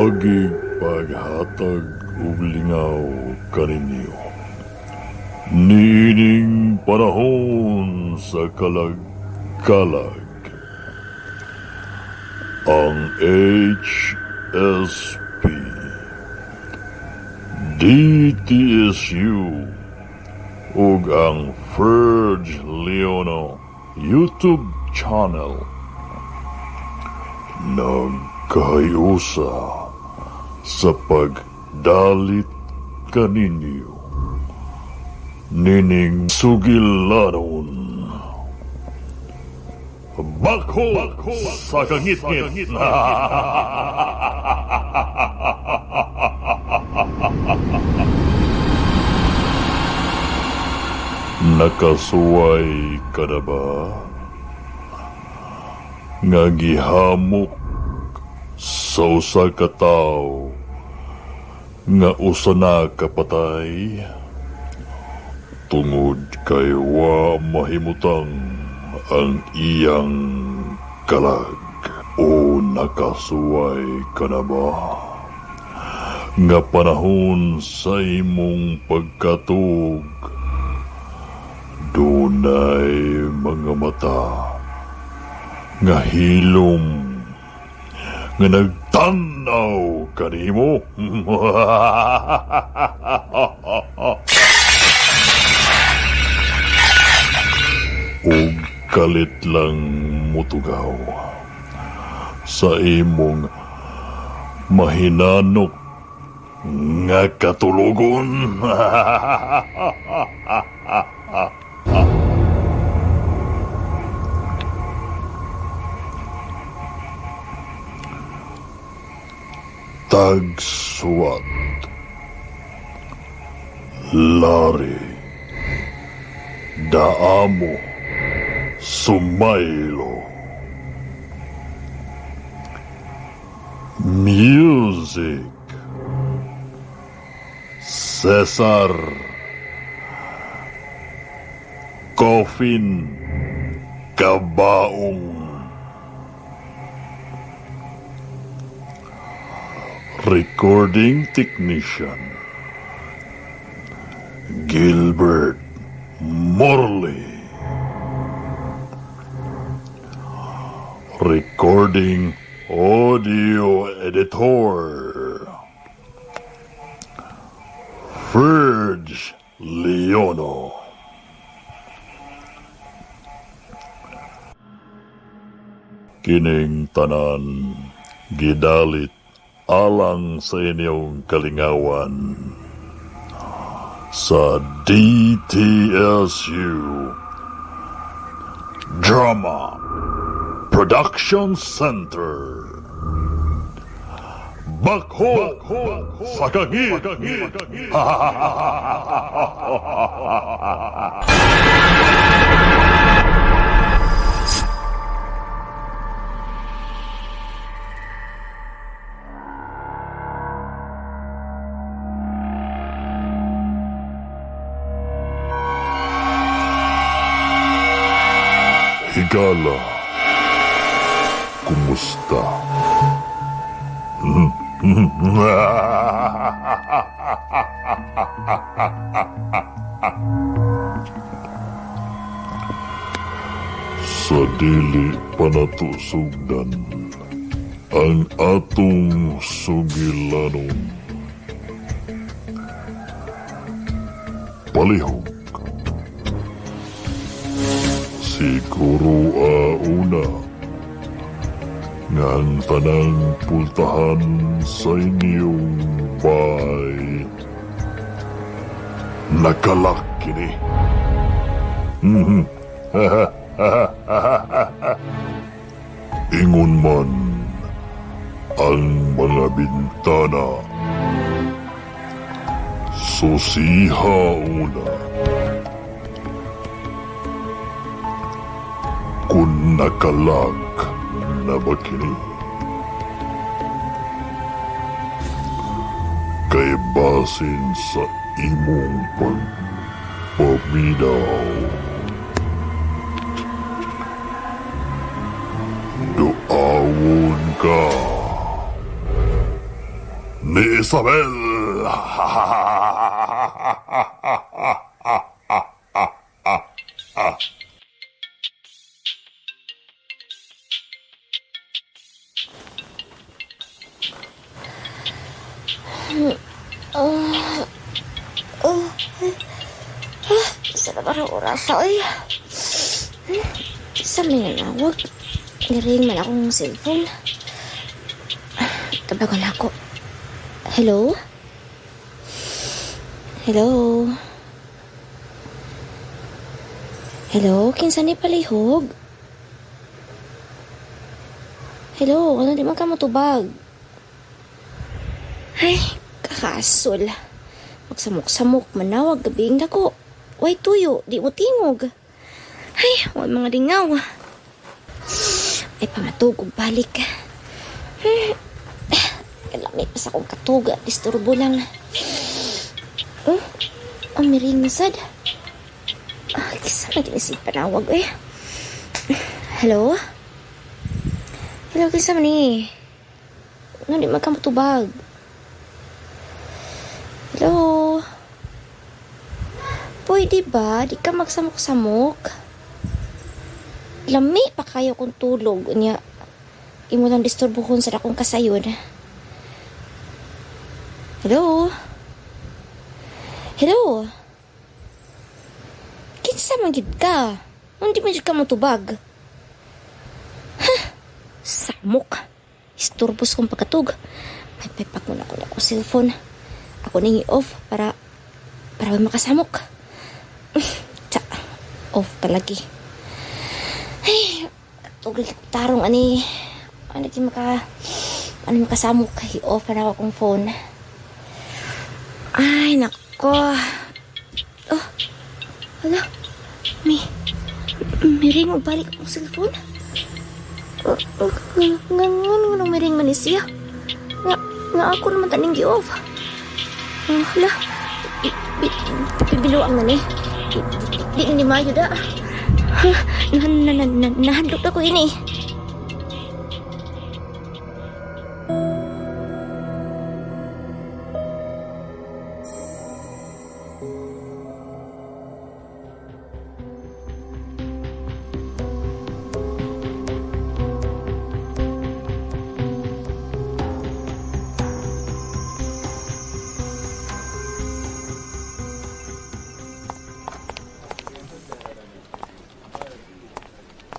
Paagi paghatag og lingaw kaninyo niining panahon sa kalag-kalag, ang HSP DTSU ug ang Ferge Leono YouTube channel nagkahiusa sa pagdalit kaninyo nining sugilanon. Bakho sa kangitngit. Nakasuway ka na ba? Nga gihamok sa usa ka tawo nga usa na kapatay tungod kay wa mahimutang ang iyang kalag? O nakasuway ka na ba nga panahon sa imong pagkatug dunay mga mata nga hilom nga nagtanaw kanimo ug kalit lang mutugaw sa imong mahinanok nga katulogon? Tagsuwat, Lari Daamo Sumaylo. Music, Cesar Coffin Kabaong. Recording Technician, Gilbert Morley. Recording Audio Editor, Ferge Leono. Kining tanan gidalit alang sa inyong kalingawan sa DTSU Drama Production Center. Bakho sa kangit! Higala, kumusta? Sa dili pa nato sugdan ang atong sugilanon, palihog siguro una nga ang tanang pultahan sa inyong bay nakalak kini. Ingon man ang mga bintana, susiha una kung nakalak na ba kini. Kay basin sa imong pagpaminaw, duawon ka. Isabel. Sa naman ang orasa, oy. Sa may nanawag. Niring man akong cellphone. Tabagan ako. Hello? Hello? Hello? Kinsa ni palihog? Hello? Ano di man ka motubag? Ay, kakasol. Magsamok-samok, manawag, gabing dako. Way tuyo, di mo tingog. Ay, way mga lingaw. Ay, pamatug og balik. Kalami pa sa akong katuga, disturbo lang. Oh, ang miring na sad. Ah, kisa man ginisig panawag eh. Hello? Hello, kisa man ni? Ano di man ka motubag? Hello? Pwede ba? Di ka magsamok-samok? Lami pa kayo kung tulog. Unya, imo lang disturbuhon sa akong kasayon. Hello? Hello? Kinsa man gid ka? Hindi man gid ka motubag. Huh? Samok. Isturbos kong pagkatug. Ay, pag muna ko na akong cellphone. Ako nang i-off para para makasamok. Tsa, off palagi. Ay, tugil tarong ani. Ano di maka ano makasamok i-off para ako akong phone. Ay, nako. Oh, hala. May, may ring og balik akong cellphone. Nga, nga, nga, nga, may ring man ni siya. Nga, nga ako naman taning gi-off. Oh, hala. Bibiluang na ni. Di, di, di, ni mayo da. Ha, na, na, na, na, nahadlok ako ini.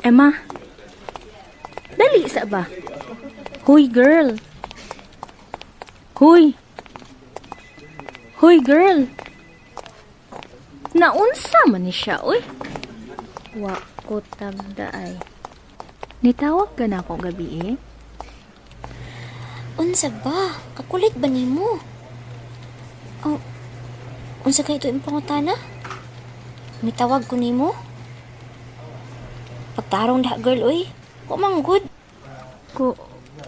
Emma, dali sa ba? Huy, girl. Huy. Huy, girl. Naunsa man ni siya, uy. Wa ko tabda ay. Nitawag ka na ako gabi eh. Unsa ba? Kakulit ba nimo? Oh, unsa kay ito yung pangutana? Mitawag ko nimo? Pagtarong da girl, uy. Wa man good. Ko,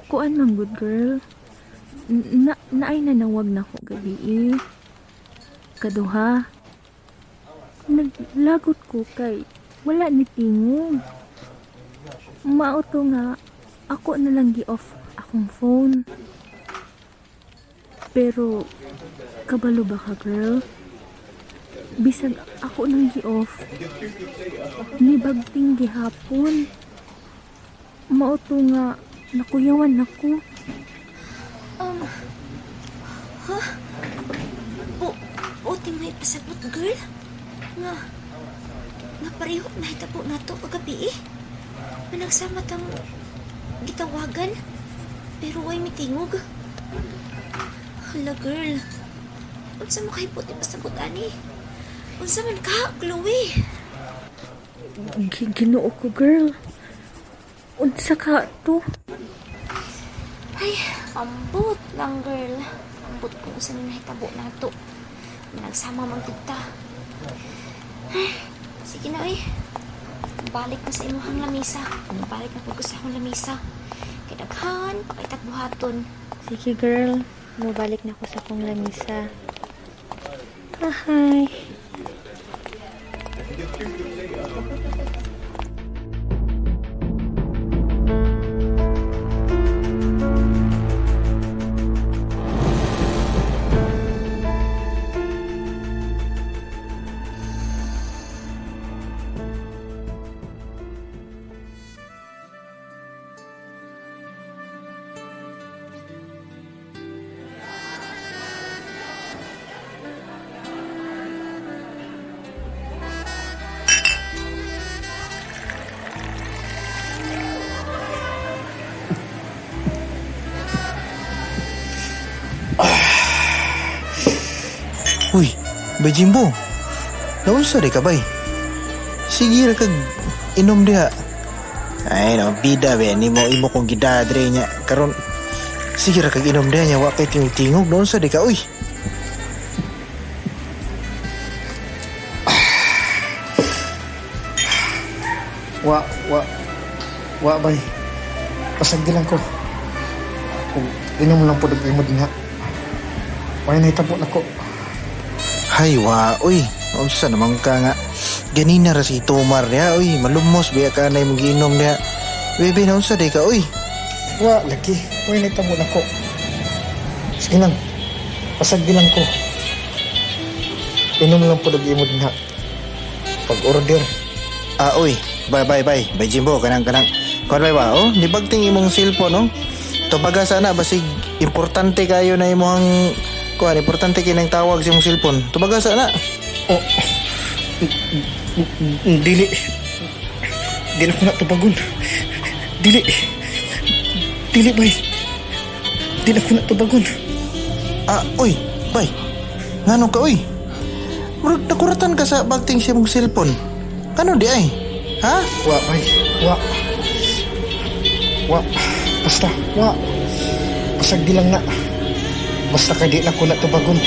kuan man good girl. Na, naay nanawag na ako gabi eh. Kaduha. Naglagot ko kay wala ni tingog. Mao to nga ako na lang gi-off akong phone. Pero kabalo ba ka girl? Bisag ako nang gi-off, nibagting gihapon. Mao to nga nakuyawan ako. Huh? Buti may pasabot, girl. Nga, nga pareho nahitabo na to kagabi eh. Managsama tang gitawagan, pero way mitingog. Hala, girl. Unsa mo kay buti pasabot, ani? Unsa man ka, Chloe? Ginoo ko girl. Unsa ka to? Ay, ambot lang, girl. Ambot kung unsa ni nahitabo na to. Nagsama man gud ta. Ay, sige na, oy. Balik na sa imuhang lamisa. Balik na pud ko sa akong lamisa. Kay daghan pa kay buhaton. Sige girl, mubalik na ko sa akong lamisa. Hi. Bay Jimbo, naunsa di ka bay? Sige ra kag inom diha. Ay no, bida be nimo imo kong gidadre niya karon. Sige ra kag inom diha niya wa kay tingog-tingog naunsa di ka uy. Wa, wa, wa bay. Pasag di lang ko. Kung inom lang po imo din ha. Wala na itabo na ko. Hay wa uy, unsa naman ka nga. Ganina ra si Tomar diha uy, malumos biya ka na imong giinom diha. Bebe naunsa di ka uy. Wa, lagi. Wala na itabo na ko. Sige lang. Pasag di lang ko. Inom lang po imo din ha. Pag-order. Ah, uy. Bye, bye, bye. Bye, Jimbo. Kanang, kanang. Kuan bay ba? Oh, nibagting imong cellphone, no? Tubaga sana, basig importante kayo na imong kuan, importante kay nang tawag sa imong cellphone. Tubaga sana. Oh. Dili. Dili ko na tubagon. Dili. Dili, bay. Dili ko na tubagon. Ah, uy. Bay. Ngano ka, uy? Murag nakuratan ka sa bagting sa imong cellphone. Kano di ay? Ha? Wa, bay. Wa. Wa. Basta, wa. Pasag di lang na. Basta kay di na ko na tubagon.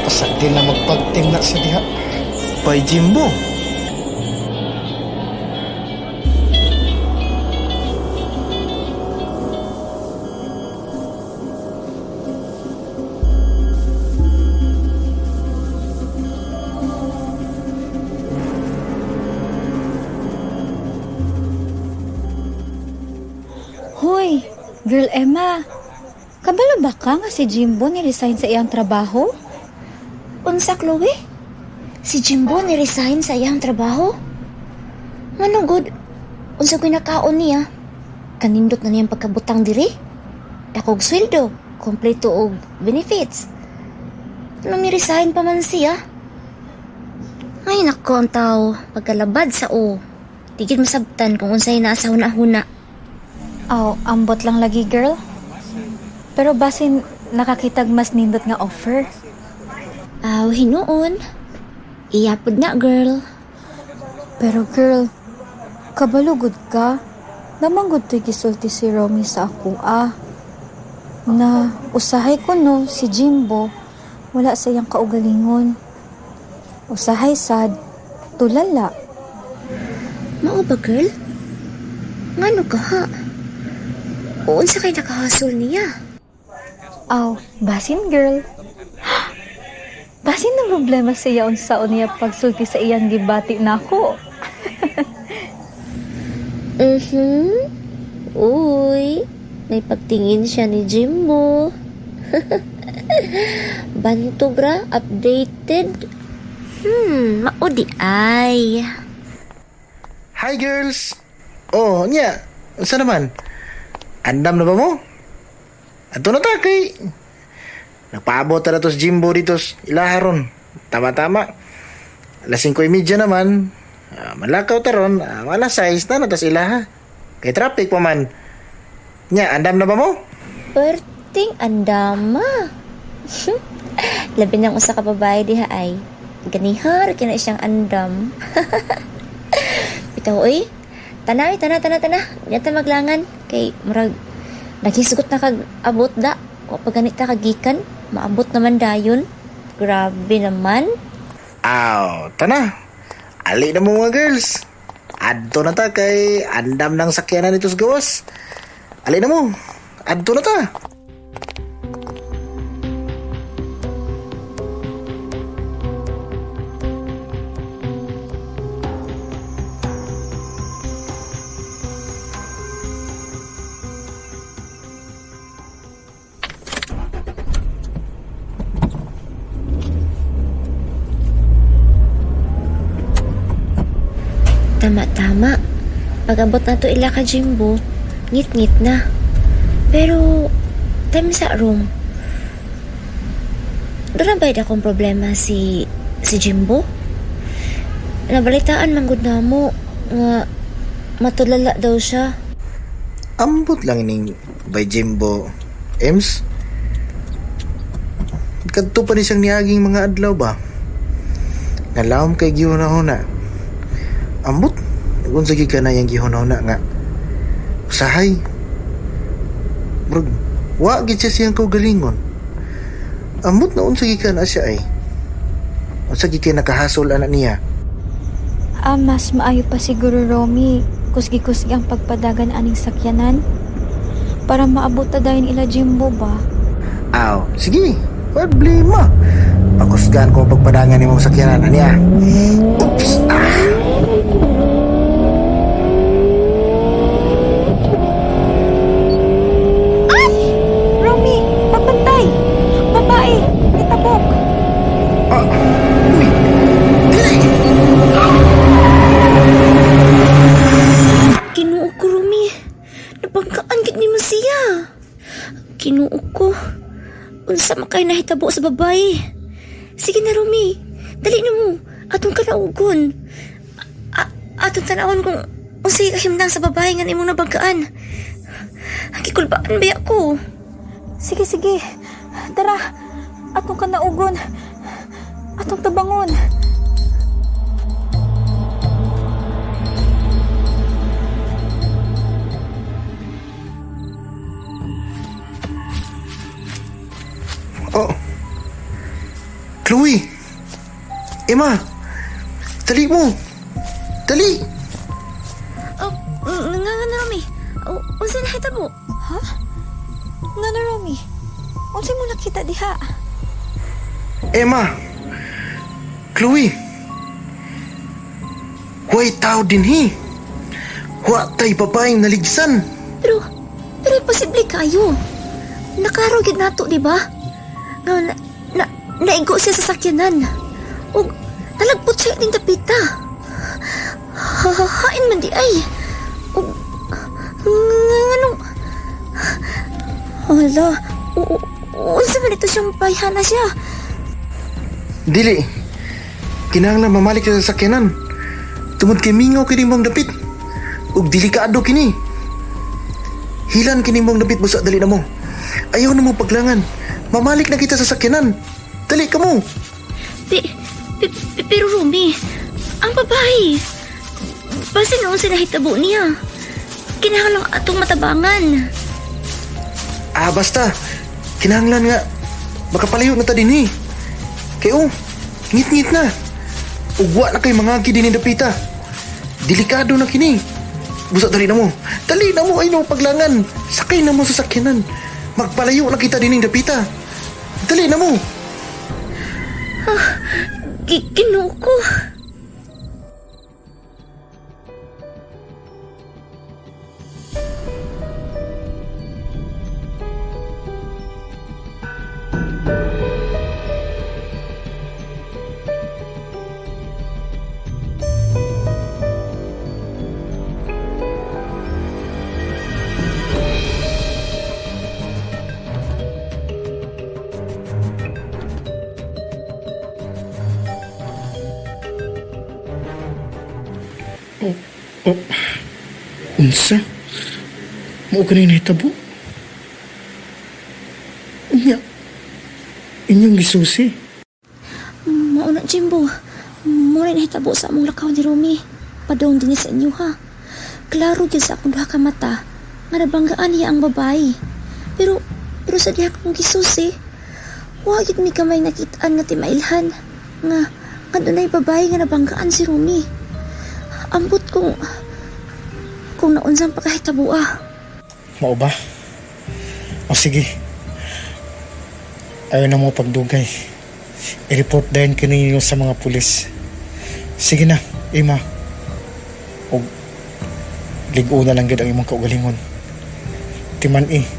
Pasag di na magpagting na sa diha. Bay Jimbo. Hoy, girl Emma. Kabalo ba ka nga si Jimbo ni-resign sa iyang trabaho? Unsa, Chloe? Si Jimbo ni-resign sa iyang trabaho? Ngano good? Unsa ko'y nakaon niya? Kanindot na niyang pagkabutang diri? Dakog sweldo, kompleto og benefits. Ano ni-resign pa man siya? Ay nako ang tao, pagkalabad sa o. Tigil masabtan kung unsay naa sa huna-huna. Aw, ambot lang lagi girl. Pero basin nakakitag mas nindot nga offer. Aw, hinuon. Iyapod na, girl. Pero girl, kabalugod ka. Namanggod to'y gisulti si Romy sa ako ah. Na usahay ko no si Jimbo wala sa iyang kaugalingon. Usahay sad, tulala. Mao ba, girl? Ngano ka ha? Unsa kay nakahasol niya? Aw, basin girl. Basin ng problema siya unsaon niya pagsulti sa iyang gibati nako. Mhm. Uy, may pagtingin siya ni Jimbo. Bantog ra, updated. Maudi ay. Hi, girls! Oh, nya. Unsa naman? Andam na ba mo? Ato na ta kay. Nagpaabot na to sa Jimbo dito sa ilaharon. Tama-tama. Alas 5:30 naman. Ah, malakaw ta ron. Ah, alas 6 na na tas ilaha. Kay traffic pa man. Nya, andam na ba mo? Perting andama. Labi ng usa ka babae diha ay. Ganihar kina siyang andam. Bitaw oy. Tanawi tana tana tana. Di ta maglangan kay murag naghisgot na kag abot da. Wa pa ganit ta kagikan, maabot naman dayon. Grabe naman. Aw, tana. Ali na mo mga girls. Adto na ta kay andam ng sakyanan nito sa gawas. Ali na mo. Adto na ta. Tama-tama. Pag-abot na to ila ka Jimbo, ngit-ngit na. Pero, time sa room. Doon na ba akong problema si Jimbo? Nabalitaan man gud na mo nga matulala daw siya. Ambot lang ining by Jimbo Ems. Kadto pa ni siyang niaging mga adlaw ba? Nalawom kay gihuna-huna. Ambot, unsa gyud ka na yang gihuna-huna nga. Usahay. Murag, wa gid siya siyang kaugalingon. Ambot na unsa gyud ka na siya ay. Unsa gyud kay nakahasol ana niya. Ah, mas maayo pa siguro, Romy. Kusgi-kusgi ang pagpadagan aning sakyanan. Para maabot ta dayon ila Jimbo ba? Aw, sige. Problema. Pakusgan ko ang pagpadangan nimong sakyanan aniya. Oops. Ah. Ay! Romy, pagbantay! Babae, itabok! Ah. Uy. Dili. Kinuo ko, Rumi. Napangkaan gid nimo siya. Kinuo ko. Unsa man kay nahitabo sa babae? Sige na, Rumi. Dali na mo. Atong kanaugon. Atong tanawon kung unsay kahimtang sa babae nga imong nabangkaan. Gikulbaan ba ako? Sige, sige. Tara, atong kanaugon. Atong tabangon. Oh. Chloe. Emma. Dali mo. Dali. Oh, nga nga na, Rumi. Oh, unsa nahitabo? Ha? Ngano, Romy? Unsay mo nakita diha? Emma. Chloe. Huwa'y tao dinhi. Huwa tay babaeng naligsan. Pero imposible kayo. Naklaro gid nato, di ba? Nga na naigo siya sa sakyanan. Ug nalagpot siya ning dapita. Hain man di ay. Ug nganong hala, unsa man ito siyang bayhana siya? Dili. Kinahanglan mamalik siya sa sakyanan. Tungod kay mingaw kini mong dapit. Ug delikado kini. Hilan kini mong dapit busa dali na mo. Ayaw na mo paglangan. Mamalik na kita sa sakyanan. Dali ka mo. Pero Rumi, ang babae, basin noon sinahitabo niya. Kinahanglan atong matabangan. Ah, basta. Kinahanglan nga. Makapalayo na ta dinhi. Kay oh, ngit-ngit na. Ugwa na kay mga dinhi dapita. Delikado na kini. Busa dali na mo. Dali na mo ay no paglangan. Sakay na mo sa sakyanan. Magpalayo na kita dinhi dapita. Dali na mo. Ah, Ginoo ko. Oh, unsa? Mao ka na nahitabo? Unya, inyong gisusi. Mao na, Jimbo. Mao na nahitabo sa among lakaw ni Romy. Padong din sa inyo, ha? Klaro gyud sa akong duha ka mata nga nabanggaan niya ang babae. Pero sa diha kong gisusi, wa gyud mi kamay nakitaan nga timailhan nga dunay babae nga nabanggaan si Romy. Ambot kung naunsang pagkahitabo, ah. Mao ba? O sige. Ayaw na mo pagdugay. I-report din kininyo sa mga pulis. Sige na, Emma. O ligo na lang gid ang imong kaugalingon. Timan eh.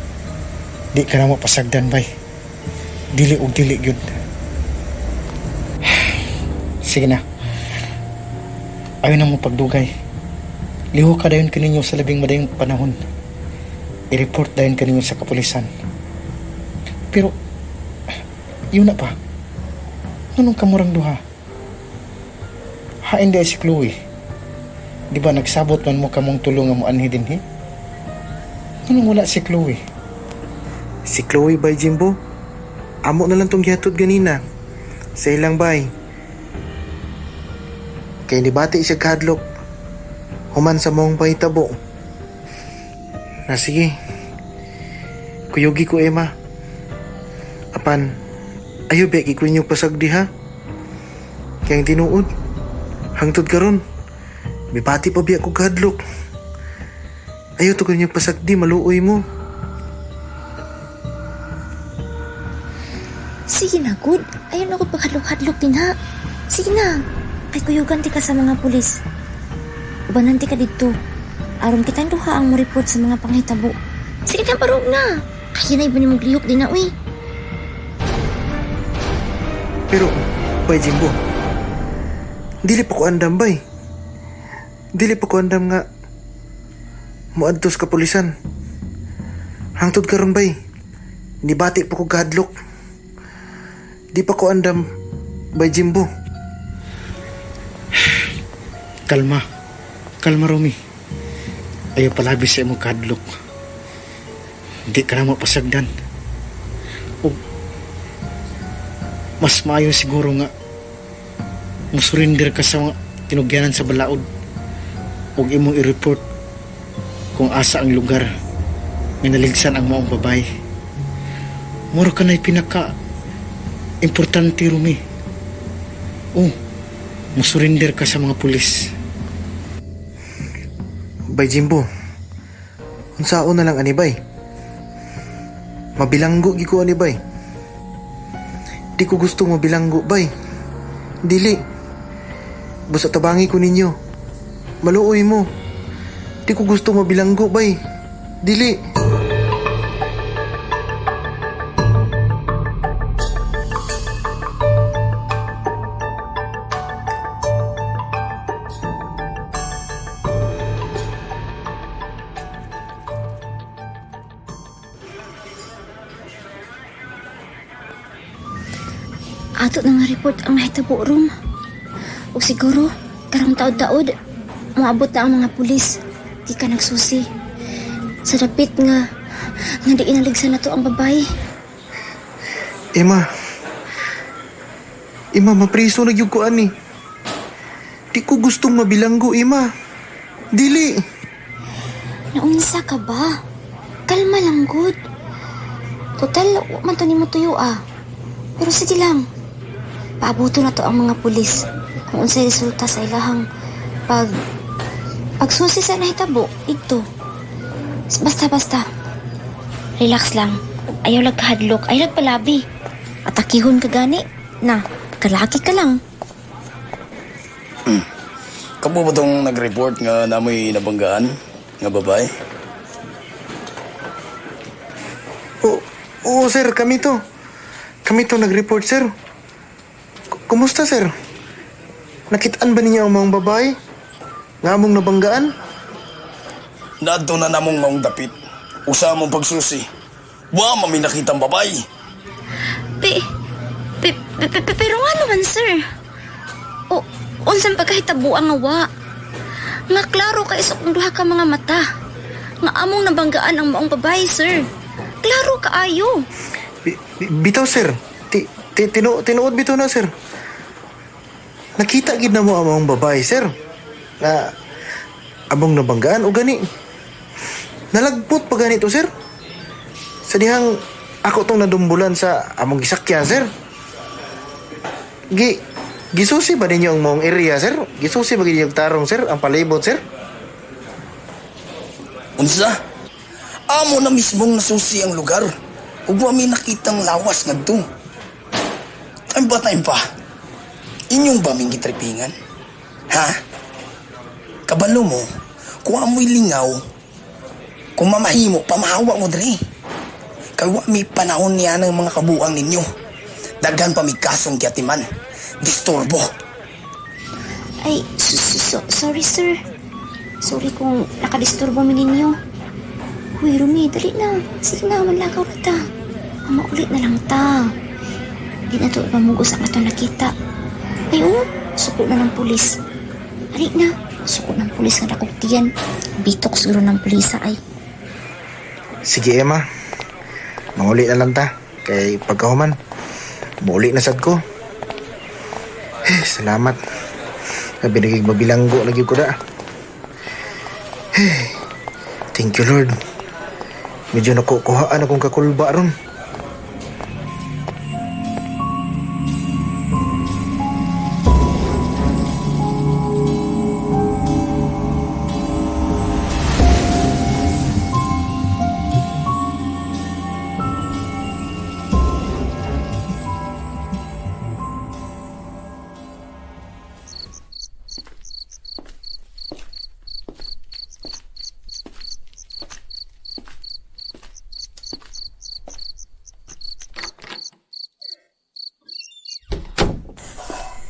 Di ka na mo pasagdan bay. Dili og dili gyud. Sige na. Ayaw na mo pagdugay. Liho ka dayon kininyo sa labing madayong panahon. I-report dayon kaninyo sa kapulisan. Pero, yun na pa. Anong kamurang duha? Hain di si Chloe. Di ba nagsabot man mo kamong tulong nga mo anhi dinhi? Anong wala si Chloe? Si Chloe by Jimbo? Amo na lang tong gihatod ganina. Sa ilang bay. Kay nibati siya kahadlok. Human sa mong pahitabo. Na sige. Kuyugi ko, Emma. Apan, ayo be, kikunyo pasagdi ha. Kaya ang tinuod, hangtod karon, mibati pa biya ko kahadlok. Ayo to kanyo pasagdi, maluoy mo. Sige na, good. Ayaw na ko pagkadlok-hadlok din ha. Sige na. Kay kuyugan ti ka sa mga pulis. Ubanan ti ka didto. Aron kitang duha ang mo-report sa mga panghitabo. Sige na, barog na. Kaya na iba ni mong lihok din na, uy. Pero, bay Jimbo, dili pa ko andam bay. Dili pa ko andam nga muadtos kapulisan. Hangtod karon bay, nibati pa ko kahadlok. Di pa ko andam bay Jimbo. Kalma. Kalma, Romy. Ayaw palabi sa imong kadlok. Di ka na mapasagdan. O, mas maayo siguro nga musurrender ka sa mga tinugyanan sa balaod ug imong i-report kung asa ang lugar nga naligsan ang maong babay. Mura ka na'y pinaka importante, Rumi. Oh, musurrender ka sa mga pulis. Bay Jimbo, unsao na lang ani bay. Mabilanggo gi ko ani bay. Di ko gusto mabilanggo bay. Dili. Busa tabangi ko ninyo. Maluoy mo. Di ko gusto mabilanggo bay. Dili. Ato na nga report ang nahitabo room. O siguro, karong taod-taod, moabot na ang mga pulis. Di ka nagsusi. Sa dapit nga, nga di inaligsan na to ang babae. Emma. Emma, mapriso na gyud ko ani. Di ko gustong mabilanggo, Emma. Dili. Naunsa ka ba? Kalma lang, good. Total, wa man to nimo tuyo ah. Pero sige lang. Paabuto na to ang mga pulis kung unsay resulta sa ilahang pag pagsusi sa nahitabo ito. Basta basta. Relax lang. Ayaw lag kahadlok, ayaw lag palabi. Atakihon ka gani. Na, kalaki ka lang. Kamo ba tong nag-report nga namoy nabanggaan nga babae? Oo, oo, sir, kami to. Kami to nag-report, sir. Kumusta, sir? Nakitaan ba ninyo ang mga babae? Nga among nabanggaan? Naadto na namong maong dapit. Usa mong pagsusi. Wa mami nakitang babae. Pe, pe, pe, pe, pe- pero nga naman, sir. O, unsang pagkahitabo ang awa. Nga klaro kay sa kung duha ka mga mata. Nga among nabanggaan ang maong babae, sir. Klaro kaayo. Bitaw, sir. Tinuod bitaw na, sir. Nakita gid na mo ang mga babae, sir. Na among nabanggaan o gani. Nalagpot pa ganito, sir. Sa dihang ako tong nadumbulan sa among gisakyan, sir. Gi Gisusi ba ninyo ang maong area, sir? Gisusi ba ninyo ang tarong, sir? Ang palibot, sir? Unsa? Amo na mismong nasusi ang lugar. Ug wa mi nakitang lawas ngadto. Time pa, time pa. Inyong ba ming gitripingan? Ha? Kabalo mo, kung amoy lingaw, kung mamahimo, pamahawa mo dre. Kay wa mi panahon niya ng mga kabuang ninyo. Daghan pa mi kasong giatiman. Disturbo. Ay, sorry, sir. Sorry kung nakadisturbo mi ninyo. Huy, Rumi, dali na. Sige na, manlakaw na ta. Maulit na lang ta. Di na to pamugos ang atong nakita. Ay, oo, suko na ng pulis. Dali na, suko ng pulis nga dakong tiyan. Bitok siguro ng pulisa ay. Sige, Emma. Manguli na lang ta. Kay pagkahuman, Muli na sad ko. Eh, salamat. Sabi naging mabilanggo lagi ko na. Eh, thank you Lord. Medyo nakukuhaan akong kakulba ron.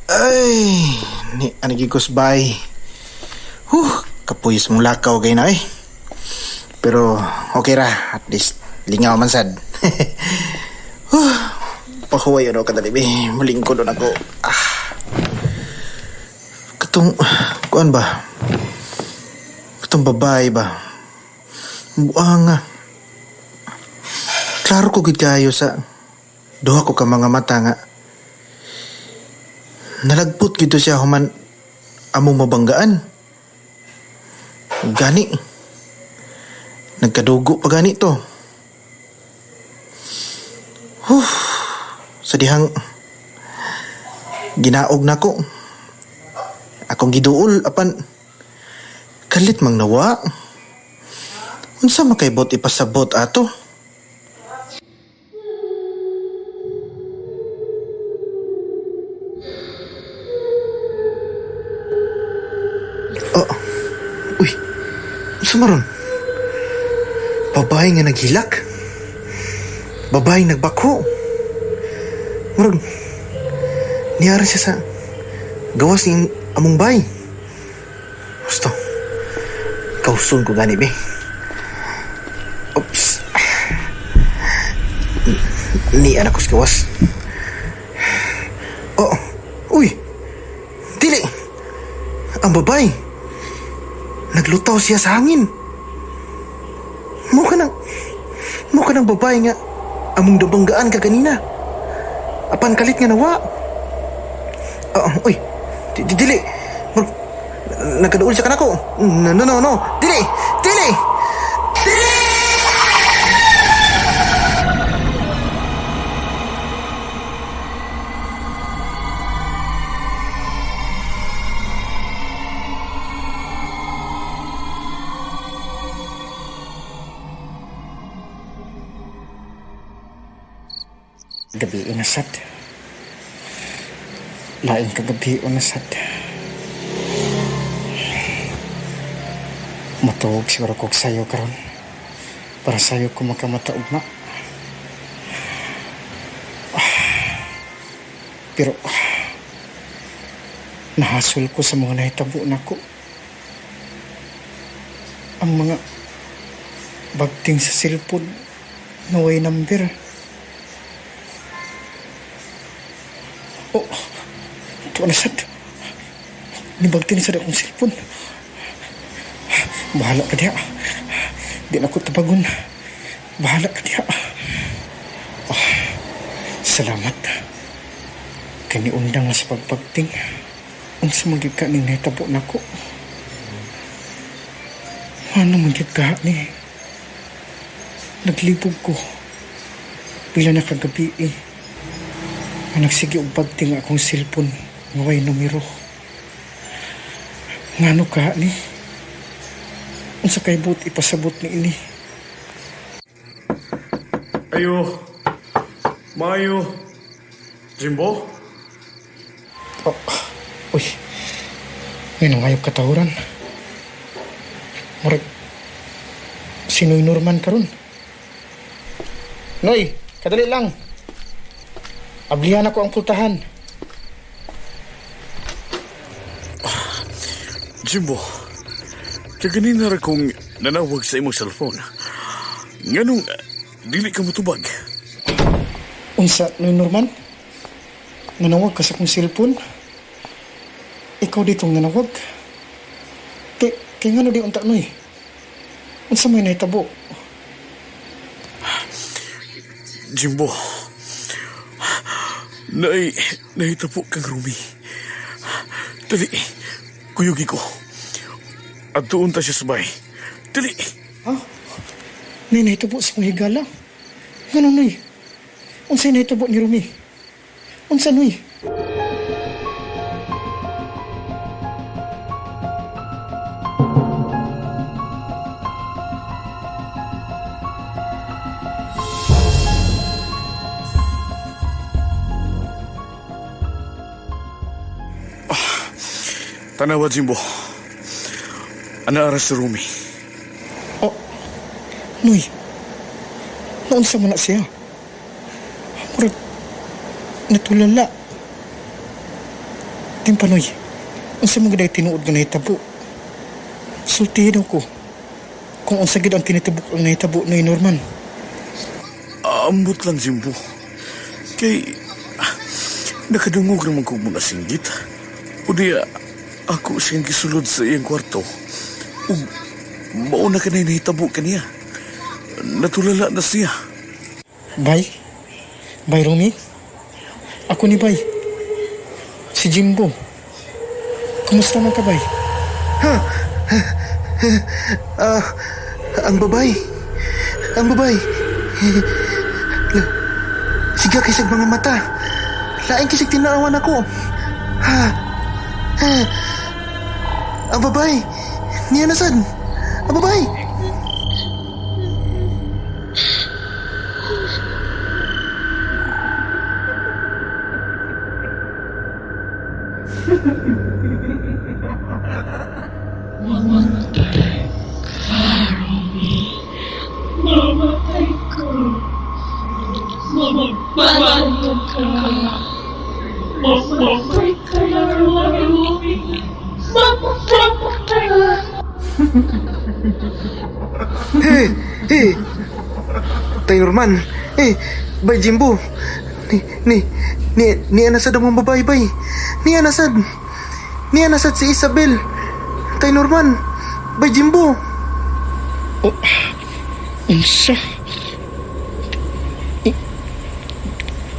Ay, ni anigi kusbay. Huh, kapuyos mong lakaw gay na eh. Pero okay ra, at least lingaw man sad. Huh, pahuway ano kadali be, mulingkod na ako. Ah. Katong kuan ba? Katong babae ba? Buang nga. Klaro ko gid kayo sa duha ko ka mga mata nga. Nalagpot gito siya human among mabanggaan. Gani. Nagkadugo pa gani to. Huh. Sa dihang ginaog nako. Akong giduol apan kalit mang nawa. Unsa makaybot ipasabot ato? Oh. Uy. Unsa maron? Babae nga naghilak. Babae nagbako. Murag niyara siya sa gawas ning among bay. Gusto. Kausun ko gani be. Oops. Ni anak ko sa gawas. Oh. Uy. Dili. Ang babae. Naglutaw siya sa hangin. Mukha ng babae nga among dabanggaan ka kanina. Apan kalit nga nawa. Oh, uy. Dili. Nagkaduol siya kanako. No, no, no, no. Dili. Dili. Dili! Gabi unasad. Laing kagabi unasad. Matuog siguro kog sayo karon. Para sayo ko makamata ugma. Pero nahasol ko sa mga nahitabo nako. Ang mga bagting sa cellphone na way number. Oh, ito na sad. Nibagting sa akong cellphone. Bahala ka diha. Di na ko tabagon. Bahala ka diha. Oh, salamat. Kani undang sa pagpagting. Unsa man gyud ka ning nahitabo nako. Ano man gyud ka ni? Naglibog ko. Pila na kagabi eh. Ang nagsige og bagting akong cellphone nga way numero. Ngano ka ni? Unsa kay buot ipasabot ni ini? Ayo. Mayo. Jimbo? Oh, uy. Ngayon ang ayaw katahuran. Murag, sino'y Norman karon? Noy, kadali lang. Ablihan ako ang pultahan. Jimbo, kaganina ra kong nanawag sa imong cellphone. Nganong dili ka motubag? Unsa, Noy Norman? Nanawag ka sa akong cellphone? Ikaw ditong nanawag? Kay ngano di unta, Noy? Unsa may nahitabo? Jimbo, Naay, nahitabo kang Rumi. Dali, kuyugi ko. At doon ta siya sabay. Dali! Ha? Nay, nahitabo sa kong higala. Ganun, Noy. Unsay nahitabo ni Rumi? Unsa, Noy? Tanawa, Jimbo. Ana ara si Rumi. Oh, Noy. Naunsa man na siya? Murag, natulala. Timpa, Noy. Unsa man gid ay tinuod nga nahitabo? Sultihin ko. Kung unsa gid ang tinitibok ang nahitabo, Noy Norman. Ambot lang, Jimbo. Kay, nakadungog naman kong mga singgit. O diya, ako siyang gisulod sa iyang kwarto. Ug mauna ka na nahitabo kaniya. Natulala na siya. Bay? Bay, Rumi? Ako ni Bay. Si Jimbo. Kumusta man ka, Bay? Ang babay. Ang babay. Siga kisag mga mata. Lain kisag tinaawan ako. Ha? Ha? Ang babay. Niya nasad. Ang babay. Hey, hey. Tay Norman. Eh, bay Jimbo. Ni, ni, ni, ni anasad ang mga babae, bay. Ni anasad. Ni anasad si Isabel. Tay Norman. Bay Jimbo. Oh, unsa?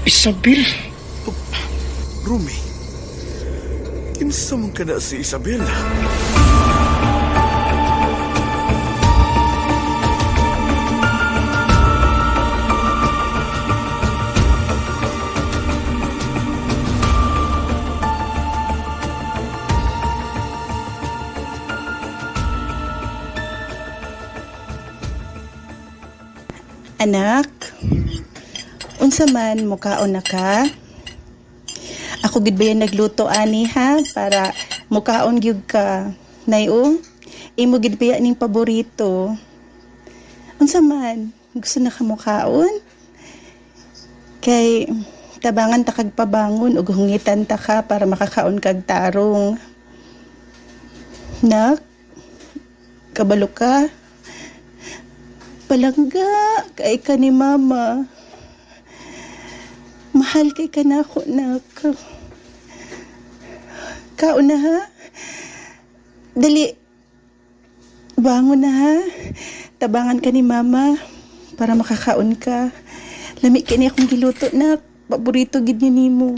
Isabel? Rumi, kinsa man ka na si Isabel? Anak, unsa man mukaon na ka? Ako gid ba yan nagluto ani ha para mukaon gyud ka. Nay o, imo gid ba ning paborito? Unsa man, gusto na ka mukaon? Kay tabangan ta kag pabangon ug hungitan ta ka para makakaon kag tarong. Nak, kabalo ka. Palangga, kay ka ni mama. Mahal kay ka na ako, nak. Kaon na ha? Dali. Bangon na ha? Tabangan ka ni mama para makakaon ka. Lami kini akong giluto nak. Paborito gid ni nimo.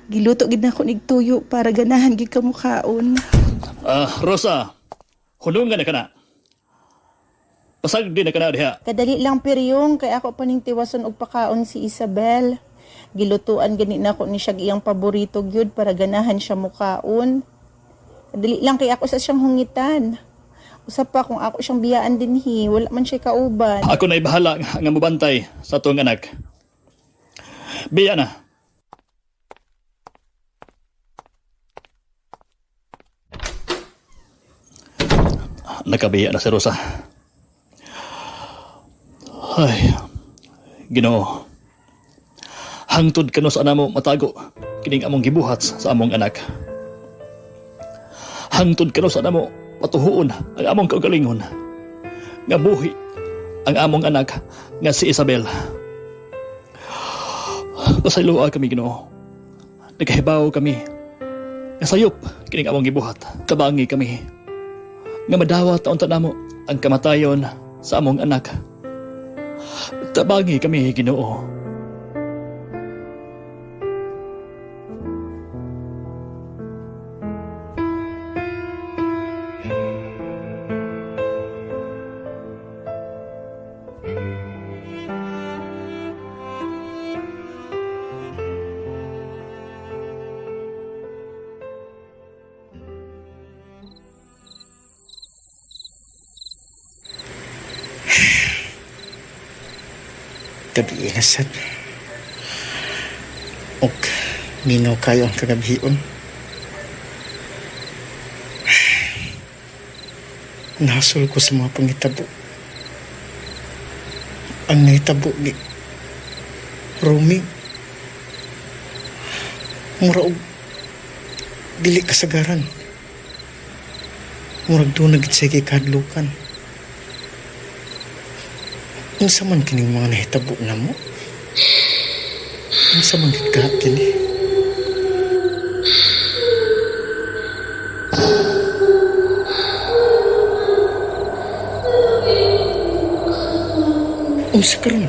Giluto gid na ako nig tuyo para ganahan gid ka mukaon. Rosa, hulungan na ka na. Pasag din na ka na diha. Kadali lang piryong kay ako pa ning tiwason og pakaon si Isabel. Gilutuan gani nako ni siya iyang paborito gyud para ganahan siya mukaon. Kadali lang kay ako sa siyang hungitan. Usap pa kung ako siyang biyaan dinhi, wala man siya kauban. Ako na'y bahala nga mobantay sa tuong anak. Biya na. Nakabiya na si Rosa. Ay, Ginoo. Hangtod kano sa namo matago kining among gibuhat sa among anak. Hangtod kano sa namo matuhuon ang among kaugalingon. Nga buhi ang among anak nga si Isabel. Pasayloa kami, Ginoo. Nagkahibaw kami. Nga sayop kining among gibuhat. Tabangi kami. Nga madawat taon namo ang kamatayon sa among anak. Tabangi kami, Ginoo. Gabi na sad. Og mingaw kayo ang kagabion. Nasol ko sa mga pangitabo. Ang nahitabo ni Romy. Mura og dili kasagaran. Murag doon na gid siya kay kahadlukan. Unsa man kining mga nahitabo na mo? Unsa man gid ka kini? Unsa karon?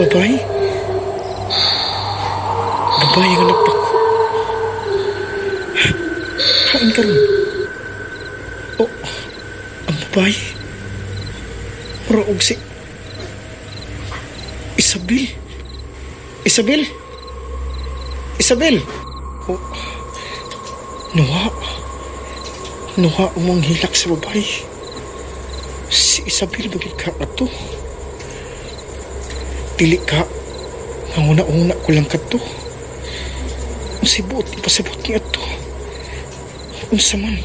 Babae? Babae nga nagpako. Hain karon? Oh, ang babae. Mura og si Isabel. Isabel. Isabel. Oh. Nuha. Nuha umong hilak sa babae. Si Isabel bagay ka ato. Dili ka. Manguna-una ko lang kadto. Unsay buot ipasabot ni ato. Unsa man.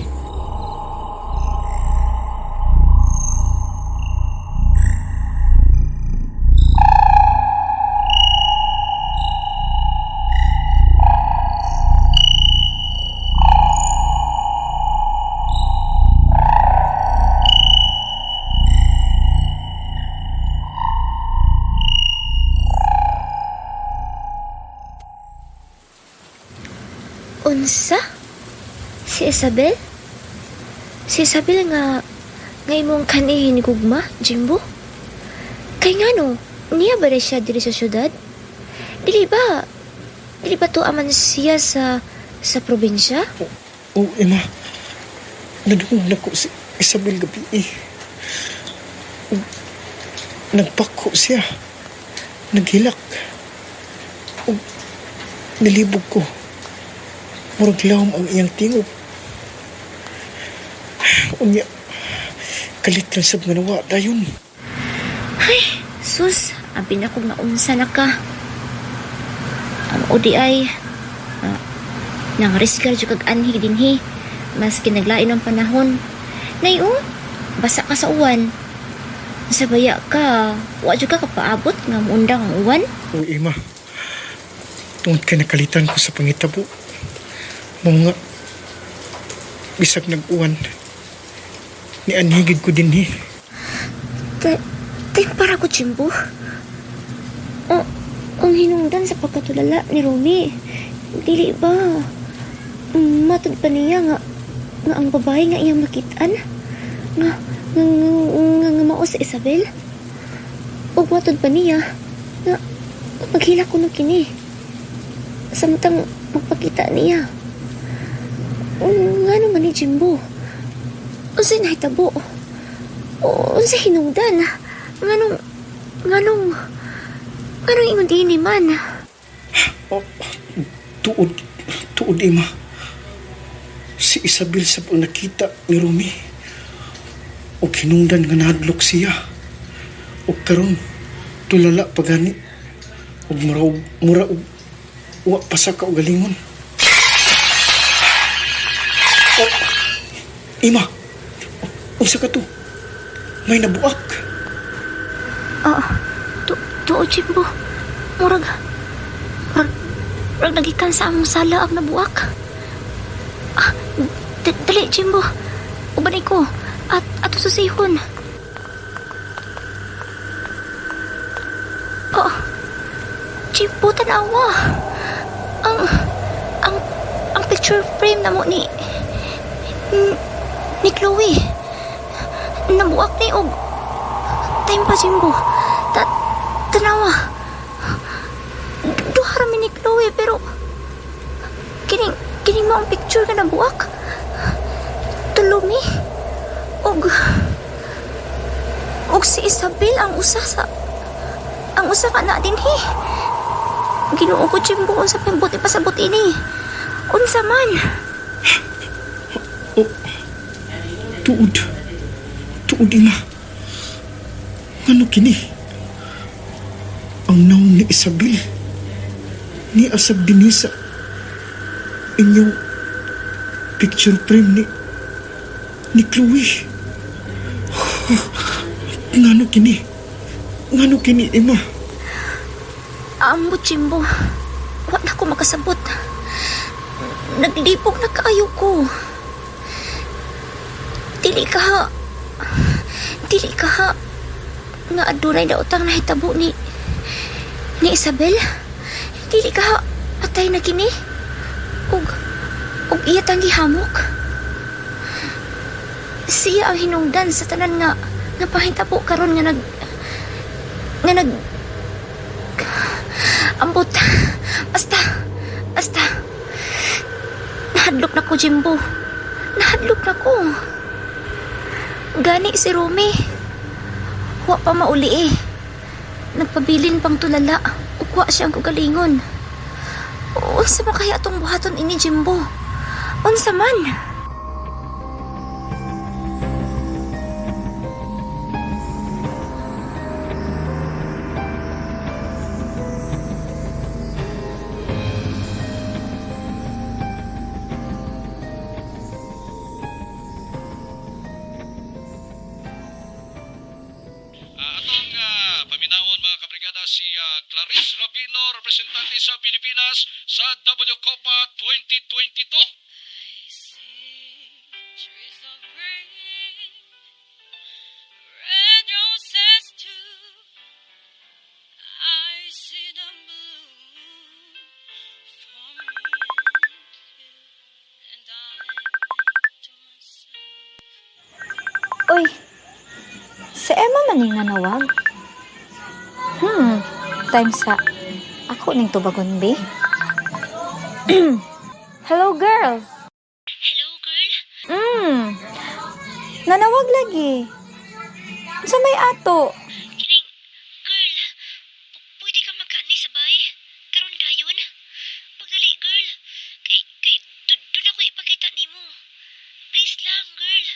Unsa? Si Isabel? Si Isabel nga imong kanihin gugma, Jimbo? Kay ngano, niya ba rin siya diri sa syudad? Dili ba? Dili ba to aman siya sa probinsya? Oh, Emma. Nadungog na ko si Isabel gabi eh. Nagpako siya. Naghilak. Ug nilibog ko. Murag lawom ang iyang tingog. Unya, kalit lang sab nga nawa dayon. Ay, sus, abi na kong naunsa na ka. Ang odi ay, nang risgar jud kag anhi dinhi. Maski naglain ang panahon. Nay, oh, basa ka sa uwan. Sa baya ka, wa jud ka kapaabot nga muundang ang uwan. O, Emma, tungod kay nakalitan ko sa pangitabo. Mga bisag nag-uwan, nianhigid ko dinhi. Tay, para ko, Jimbo. O, ang hinungdan sa pagkatulala ni Romy, dili ba, matod pa niya nga ang babae nga iyang makitaan, nga mao si Isabel. O matod pa niya nga maghilak ko ng kini. Samtang magpakita niya. Nga naman ni Jimbo. Unsay nahitabo? Unsay hinungdan? Nganong ingon dini man? Oh, tuod, Emma. Si Isabel sa pang nakita ni Romy. O hinungdan nga nahadlok siya. O karon tulala pa gani. O mura og wa pa sa kaugalingon. Oh, Ima, unsa ka to? May nabuak. Tuo, Jimbo. Murag nagikan sa among sala ang nabuak. Dali, Jimbo. Ubanay ko. At ato susihon. Oh, Jimbo, tanawa. Ang picture frame na mo ni Chloe. Nabuak ni og time pa, Jimbo. Tanawa. Duha ra mi ni Chloe pero kining maong picture nga nabuak. Tulo mi. Og si Isabel ang usa ka na dinhi. Ginoo ko, Jimbo, unsa pa buti pasabot ini. Unsa man? Oh, tuod. Tuod, Ima. Ngano kini? Ang naong ni Isabel. Ni asab dinhi sa inyong picture frame ni Chloe. Ngano kini? Ngano kini, Emma? Ambot, Jimbo. Wa na ko makasabot. Naglipog na kaayo ko. Dili ka ha. Dili ka ha. Nga adunay daotang nahitabo ni Isabel. Dili ka ha. Patay na kini. Ug iya tang gihamok. Siya ang hinungdan sa tanan nga pahitabo karon nga nag ambot. Basta nahadlok na ko, Jimbo. Nahadlok na ko. Gani si Romy. Wa pa mauli eh. Nagpabilin pang tulala. Ukwa siya ang kagalingon. Unsa man kaya atong buhaton ini, Jimbo? Unsa man? Atong paminawon mga kabrigada si Clarice Rabino, representante sa Pilipinas sa W Copa 2022. Red roses too. I see them bloom for me and you, and I think to myself. Uy, si Emma man ning nanawag. Time sa ako ning tubagon, be. Hello, girl. Hello, girl. Nanawag lagi. Sa may ato. Kining, girl, pwede ka magkaani sabay? Karon dayon? Pagdali, girl. Kay, dun ako ipakita nimo. Please lang, girl.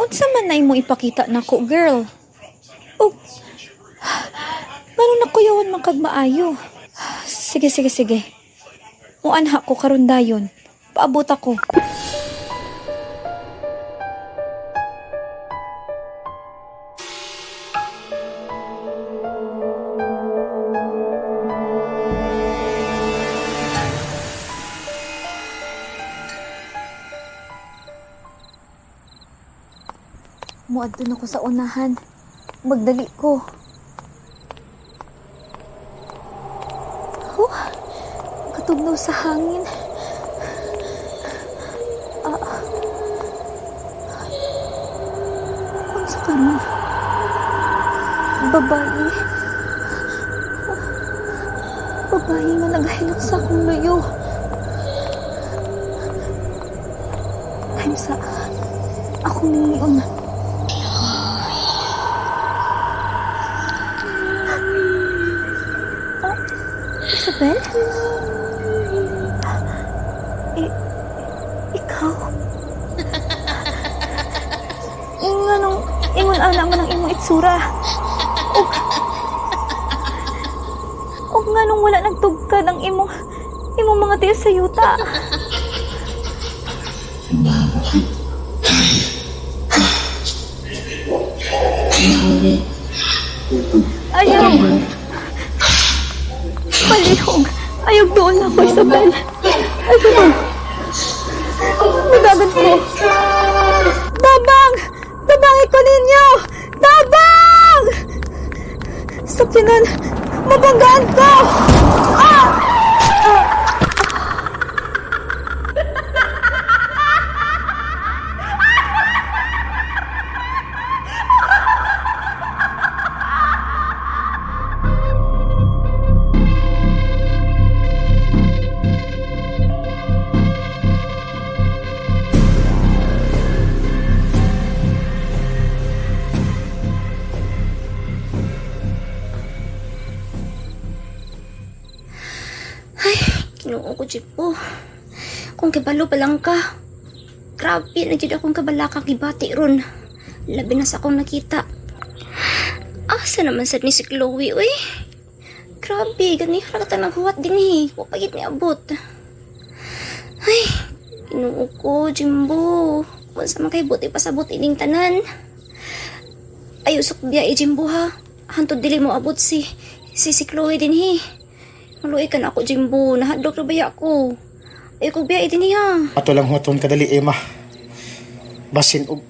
Unsa man na imo ipakita nako, girl? Oh, ngano nakuyawan man kag maayo? Sige, sige, sige. Muanha ko karon dayon. Paabot ako. Muadto na ko sa unahan. Magdali ko. Oh, katugnaw sa hangin. Unsa karon? Babae. Babae nga nagahilak sa akong luyo. Time sa akong ningion. Isabel? Ikaw? Nganong ingon ana man ang imong itsura? Og nganong wala nagtugkad ang imong mga tiil sa yuta? Ayaw! Palihog! Ayaw doon ako, Isabel! Ayaw! Madagan ko! Tabang! Tabangin ko ninyo! Tabang! Sakyanan! Mabanggaan ko! Ah! Ah! Ginoo ko, Jimbo. Kung kibalo pa lang ka. Grabe na jud akong kabalaka gibati ron. Labi na sa akong nakita. Asa naman sad ni si Chloe, uy? Grabe, gani ka ta naghuwat din eh. Wa pa gid ni abot. Ay, Ginoo ko, Jimbo. Kung sa man kay buti pasabot ining tanan. Ay, usok biya eh, Jimbo ha. Hantod dili mo abot si Chloe din he. Maluoy ka na ako, Jimbo. Nahadlok na baya ako. Ay, kog biya eh din ha. Ato lang huwaton kadali, Emma. Basin og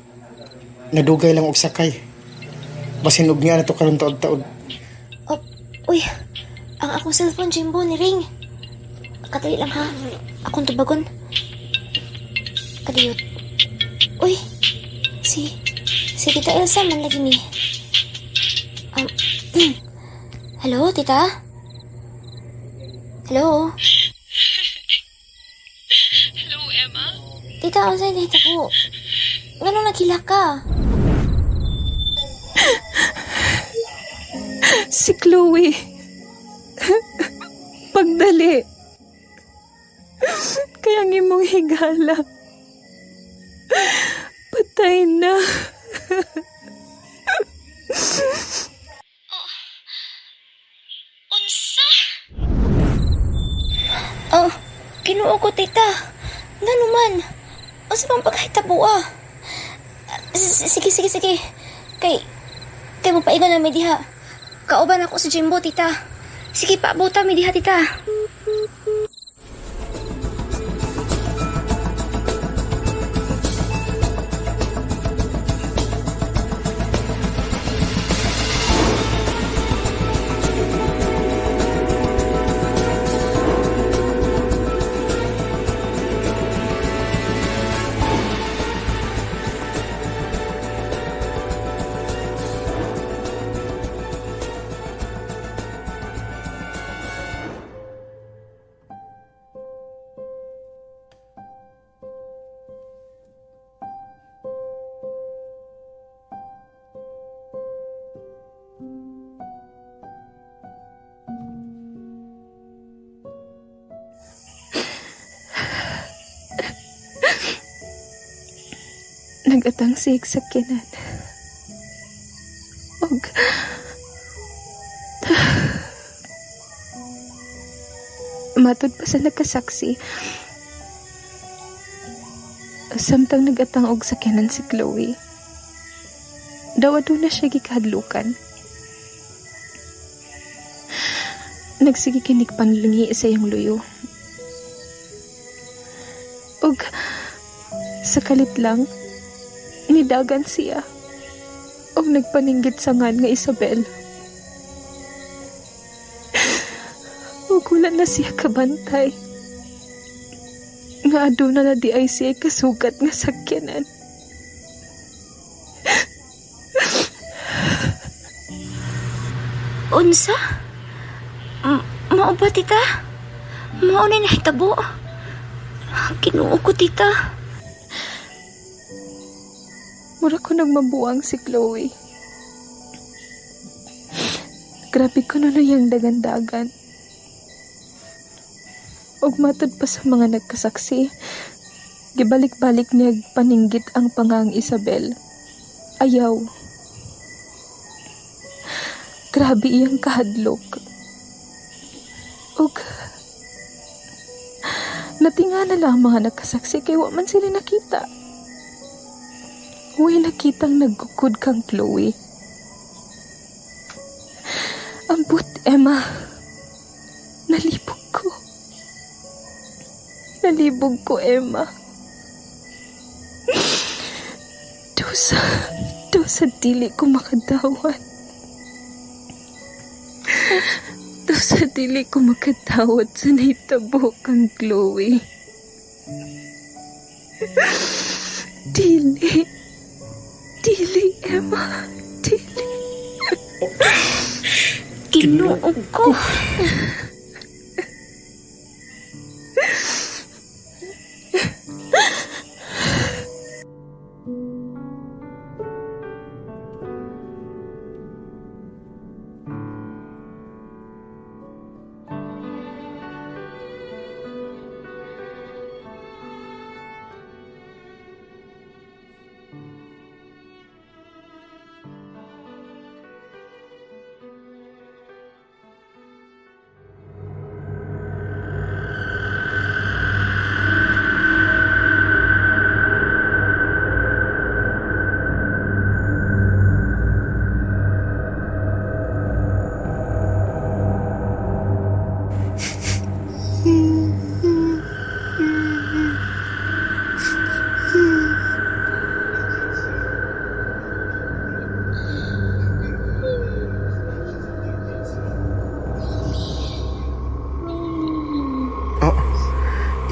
nadugay lang og sakay. Basin og niya na to karon taod-taod. Oh, uy, ang akong cellphone, Jimbo, ni ring. Kadali lang ha. Akong tubagon. Kadiyot. Uy, si Tita Elsa man lagi ni. Hello, Tita? Hello? Hello, Emma? Tita, ang sa'yo tita ko. Ngano nagkila ka? Si Chloe. Pagdali. Kaya ang imong higala. Patay na. Unsa? Oh, Ginoo ko, tita. Ngano man? Unsa bang pagkahitabo ah? Sige, sige, sige. Kay mapaigon na mi diha. Kauban ako sa Jimbo, tita. Sige, paabuta mi diha, tita. Nagatang siya sakyanan. Og matod pa sa nagkasaksi. Samtang nagatang og sakyanan si Chloe, daw aduna siya gikahadlukan. Nagsige kinig panlingi sa iyang luyo. Og sa kalit lang, nidagan siya. Og nagpaninggit sa ngan nga Isabel. Og wala na siya kabantay. Nga aduna na di ay siya kasugat nga sakyanan. Unsa? Mao ba, tita? Mao na nahitabo? Kinuo ko, tita. Mura ko nagmabuang si Chloe. Grabe ko na yung dagandagan. Og matod pa sa mga nagkasaksi, gibalik-balik niya paninggit ang pangang Isabel. Ayaw. Grabe iyang kahadlok. Og natinga na lang ang mga nagkasaksi kay wa man sila nakita. Huwag nakitang nagkukod kang Chloe. Ambot, Emma. Nalibog ko. Nalibog ko, Emma. Dosa dili ko makadawat. Dosa dili ko makadawat sa nahitabo kang Chloe. Dili. Dili, Emma. Dili. Ginoo ko.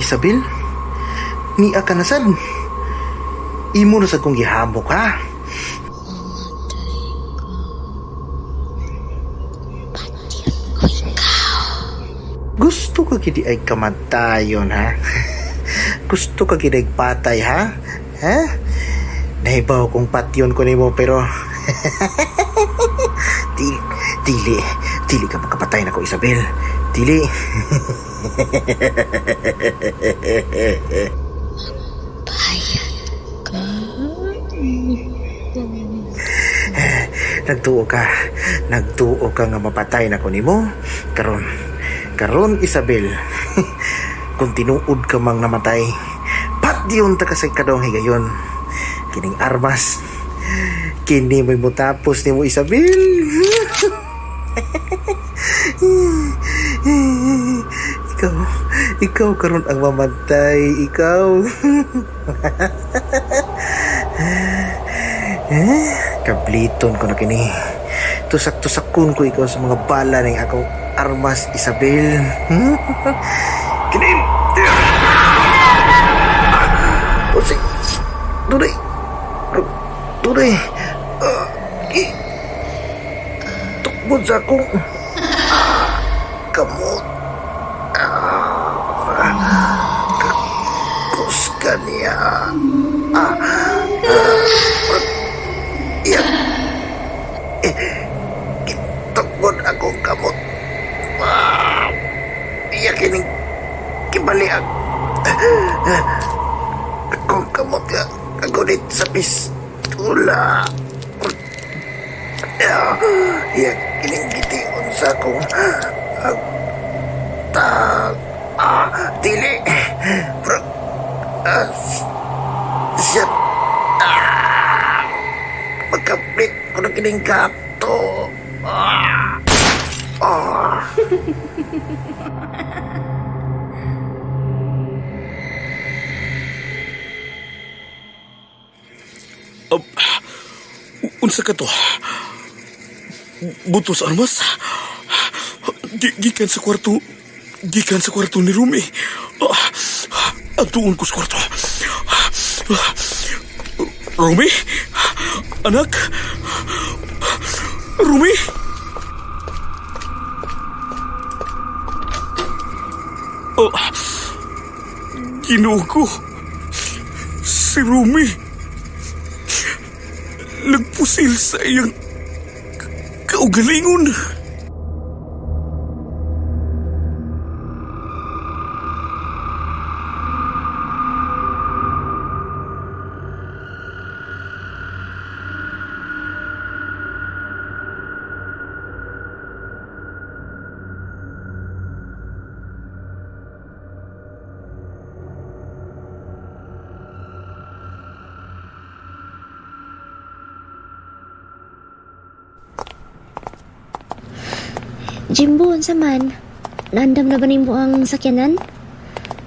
Isabel? Nia ka na sad. Imo na sad kong gihamok, ha? Gusto ka gid ay kamatayon, ha? Gusto ka gid ay patay, ha? Ha? Nahibaw kong patyon ko nimo pero dili, dili, dili ka makapatay nako, Isabel. Dili. Nagtuo ka. Nagtuo ka nga mapatay nako nimo. Karon, karon Isabel. Kung tinuod ka mang namatay, patyon ta ka sa ikadong higayon. Kining armas. Kini mo'y mutapos nimo, Isabel. Ikaw, ikaw karon ang mamatay, ikaw. Eh, kabliton ko na kini. Tusak-tusakon ko ikaw sa mga bala ng akong armas, Isabel. Kini! Usi! Tunay! Tunay! Tukbod sa akong kamot. Kakus ka niya. Iyak. Eh, itukbod akong kamot. Iyak kining kibaliag. Akong kamot ka. Kagunit sa pistula. Iyak kining gitiun sa akong tag. Dili. Bro, shit. Magkapit ko na kining gato. Unsa ka to? Butos armas? Gikan sa kwarto. Gikan sa kwarto ni Rumi. Antuon ko sa kwarto. Rumi? Anak? Rumi? Oh, Ginoo ko. Si Rumi. Nagpusil sa iyang kaugalingon. Jimbo, unsa man? Naandam na ba nimo ang sakyanan?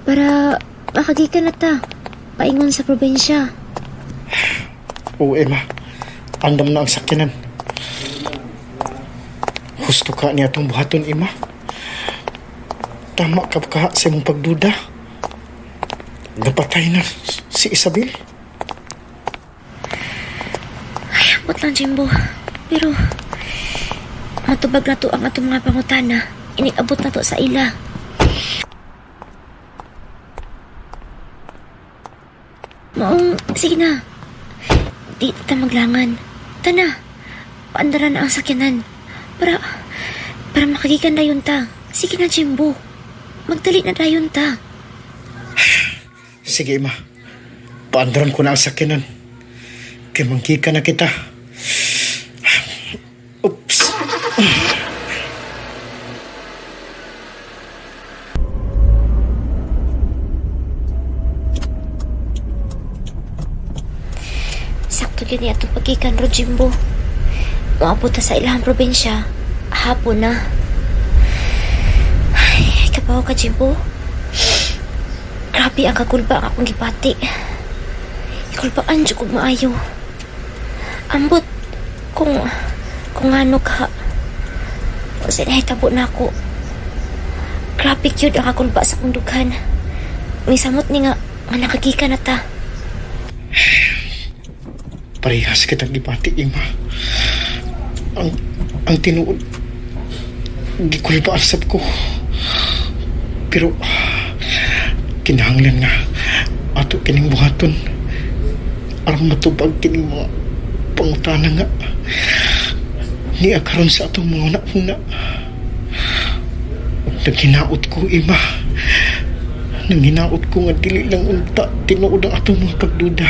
Para makagikan na ta. Paingon sa probinsya. Oo, Emma. Andam na ang sakyanan. Husto ka niya itong buhaton, Emma. Tama ka ka sa imong pagduda. Napatay na si Isabel. Ay, ambot lang, Jimbo. Pero, matubag na to ang atong mga pangutana. Inig-abot na to sa ila. Maong, sige na. Di ta maglangan. Tana, paandaran na ang sakyanan. Para makagikan dayon ta. Sige na, Jimbo. Magdali na dayon ta. Sige, Emma. Paandaran ko na ang sakyanan. Kay mangkika na kita. Oops. Sakto gyud ni atong paggikan ro, Jimbo. Moabot ta sa ilahang probinsya. Hapon na. Ay, kapaw ka, Jimbo. Grabe ang kakulba ang akong gibati. Ikulbaan jud kog maayo. Ambot kung ano ka. Sa nahitabo na ako. Grabe gyud ang kakulba sa akong dughan. Nisamot ni nga, nga nakagika na ta. Parehas kitang gibati, Ima. Ang tinuod, gikulbaan sab ko. Pero, kinahanglan nga ato kining buhaton aron matubag kining mga pangutana nga niya karon sa atong mga una-una. Ug naghinaot ko, Ima. Nanghinaot ko nga dili lang unta tinuod ang atong mga pagduda.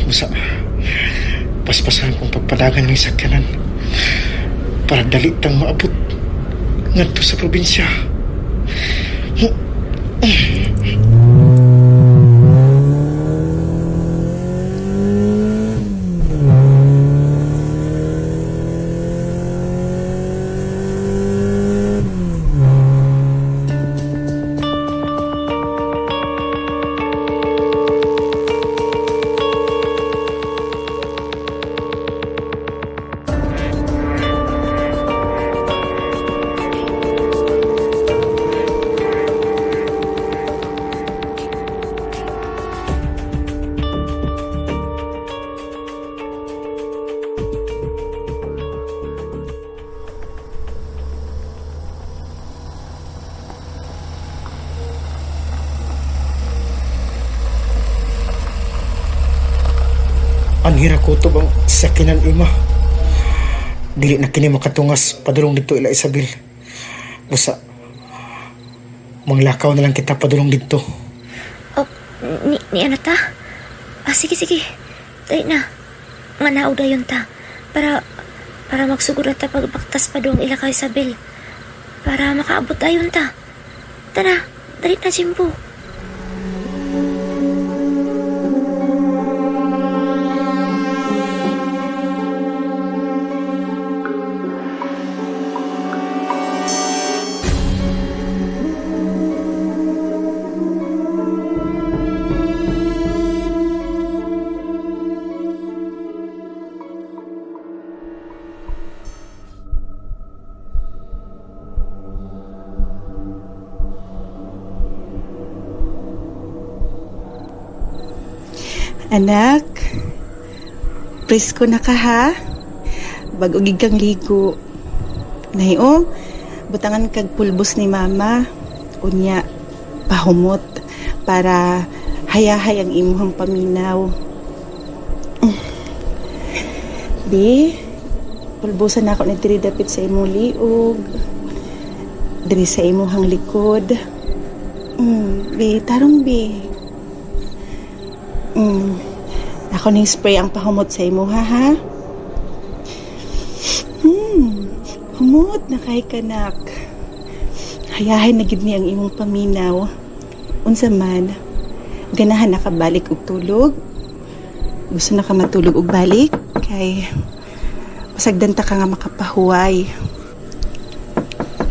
Usa, paspasan kong pagpadagan ng sakyanan para dali tang maabot ngadto sa probinsya. Anhira ko to bang sakinan, Ima. Dili na kini makatungas padulong dito ila Isabel. Busa, manglakaw na lang kita padulong dito. Oh, ni ano ta? Ah, sige, sige. Dali na. Nga naog dayon ta. Para magsugod na ta pagbaktas pa doong ila kay Isabel. Para makaabot dayon ta. Tara, dali na, Jimbo. Anak, presko na ka ha. Bago gid kang ligo. Nay oh, butangan kag pulbos ni mama. Unya, pahumot para hayahay ang imuhang paminaw. Bi, pulbosan na ako ni diri dapit sa imong liog. Diri sa imuhang likod. Bi, tarong bi. Ako ning spray ang pahumot sa imuha, ha? Humot na kay kanak. Hayahay na gid ni ang imong paminaw. Unsa man, ganahan na ka balik og tulog? Gusto na ka matulog og balik? Kay pasagdan ta ka nga makapahuway.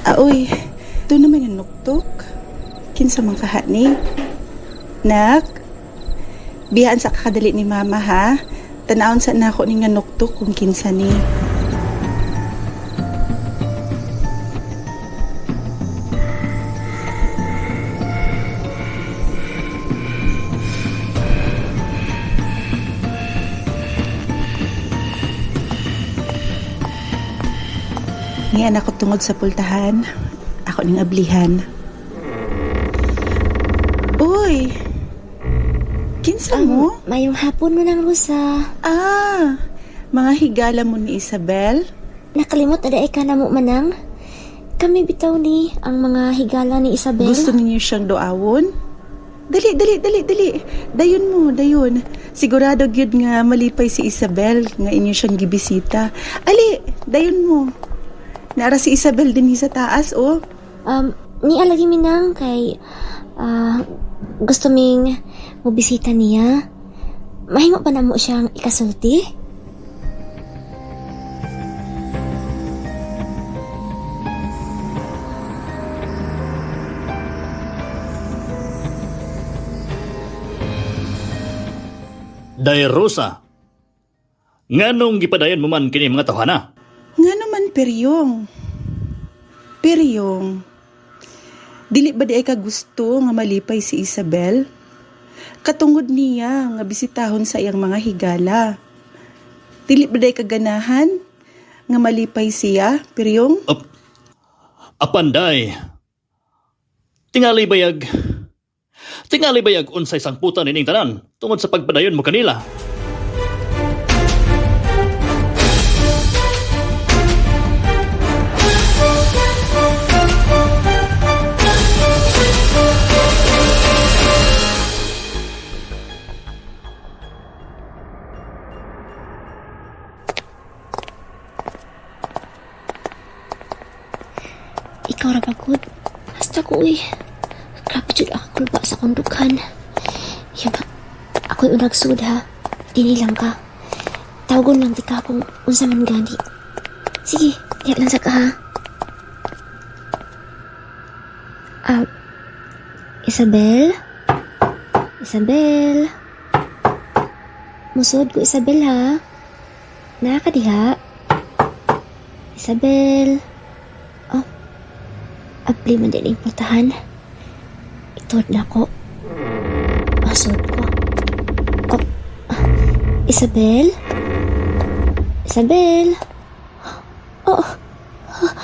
Aoy, ito naman yung nuktok. Kinsa man kaha ni? Nak, biyaan sa kakadali ni mama ha. Tanawon sa nako ni nga nuktok kung kinsa ni. Ngayon ako tungod sa pultahan. Ako ning ablihan. Uy! Kinsa mo? Mayong hapon mo nang, Rosa. Ah, mga higala mo ni Isabel? Nakalimot na daay ka na mo, Manang. Kami bitaw ni ang mga higala ni Isabel. Gusto ninyo siyang duawon? Dali, dali, dali, dali. Dayon mo, dayon. Sigurado gyud nga malipay si Isabel nga inyo siyang gibisita. Ali, dayon mo. Naara si Isabel din sa taas, oh. Ni alagi minang kay gusto ming mobisita niya. Mahimo pa na mo siyang ikasulti? Day Rosa, nganong gipadayon mo man kini mga tawhana? Nga naman, Peryong. Peryong. Dili ba di ay ka gusto nga malipay si Isabel? Katungod niya nga bisitahon sa iyang mga higala. Dili ba di ay kaganahan nga malipay siya, Piryong? Apanday. Tingali bayag. Tingali bayag unsay sangputan ining tanan tungod sa pagpadayon mo kanila. Ikaw ra ba gud? Hasta ko uy. Grabe jud ako kulba sa akong dughan. Yaba, ako'y unag sud ha. Dili lang ka. Tawagon lang di ka kung unsa man gani. Sige, diha lang sa ka ha. Ah, Isabel? Isabel? Musod ko Isabel ha. Naa ka diha? Isabel? Oh, abli man din ang pultahan. Ituod na ko. Masod ko. Oh, ah, Isabel? Isabel? Oh, ah,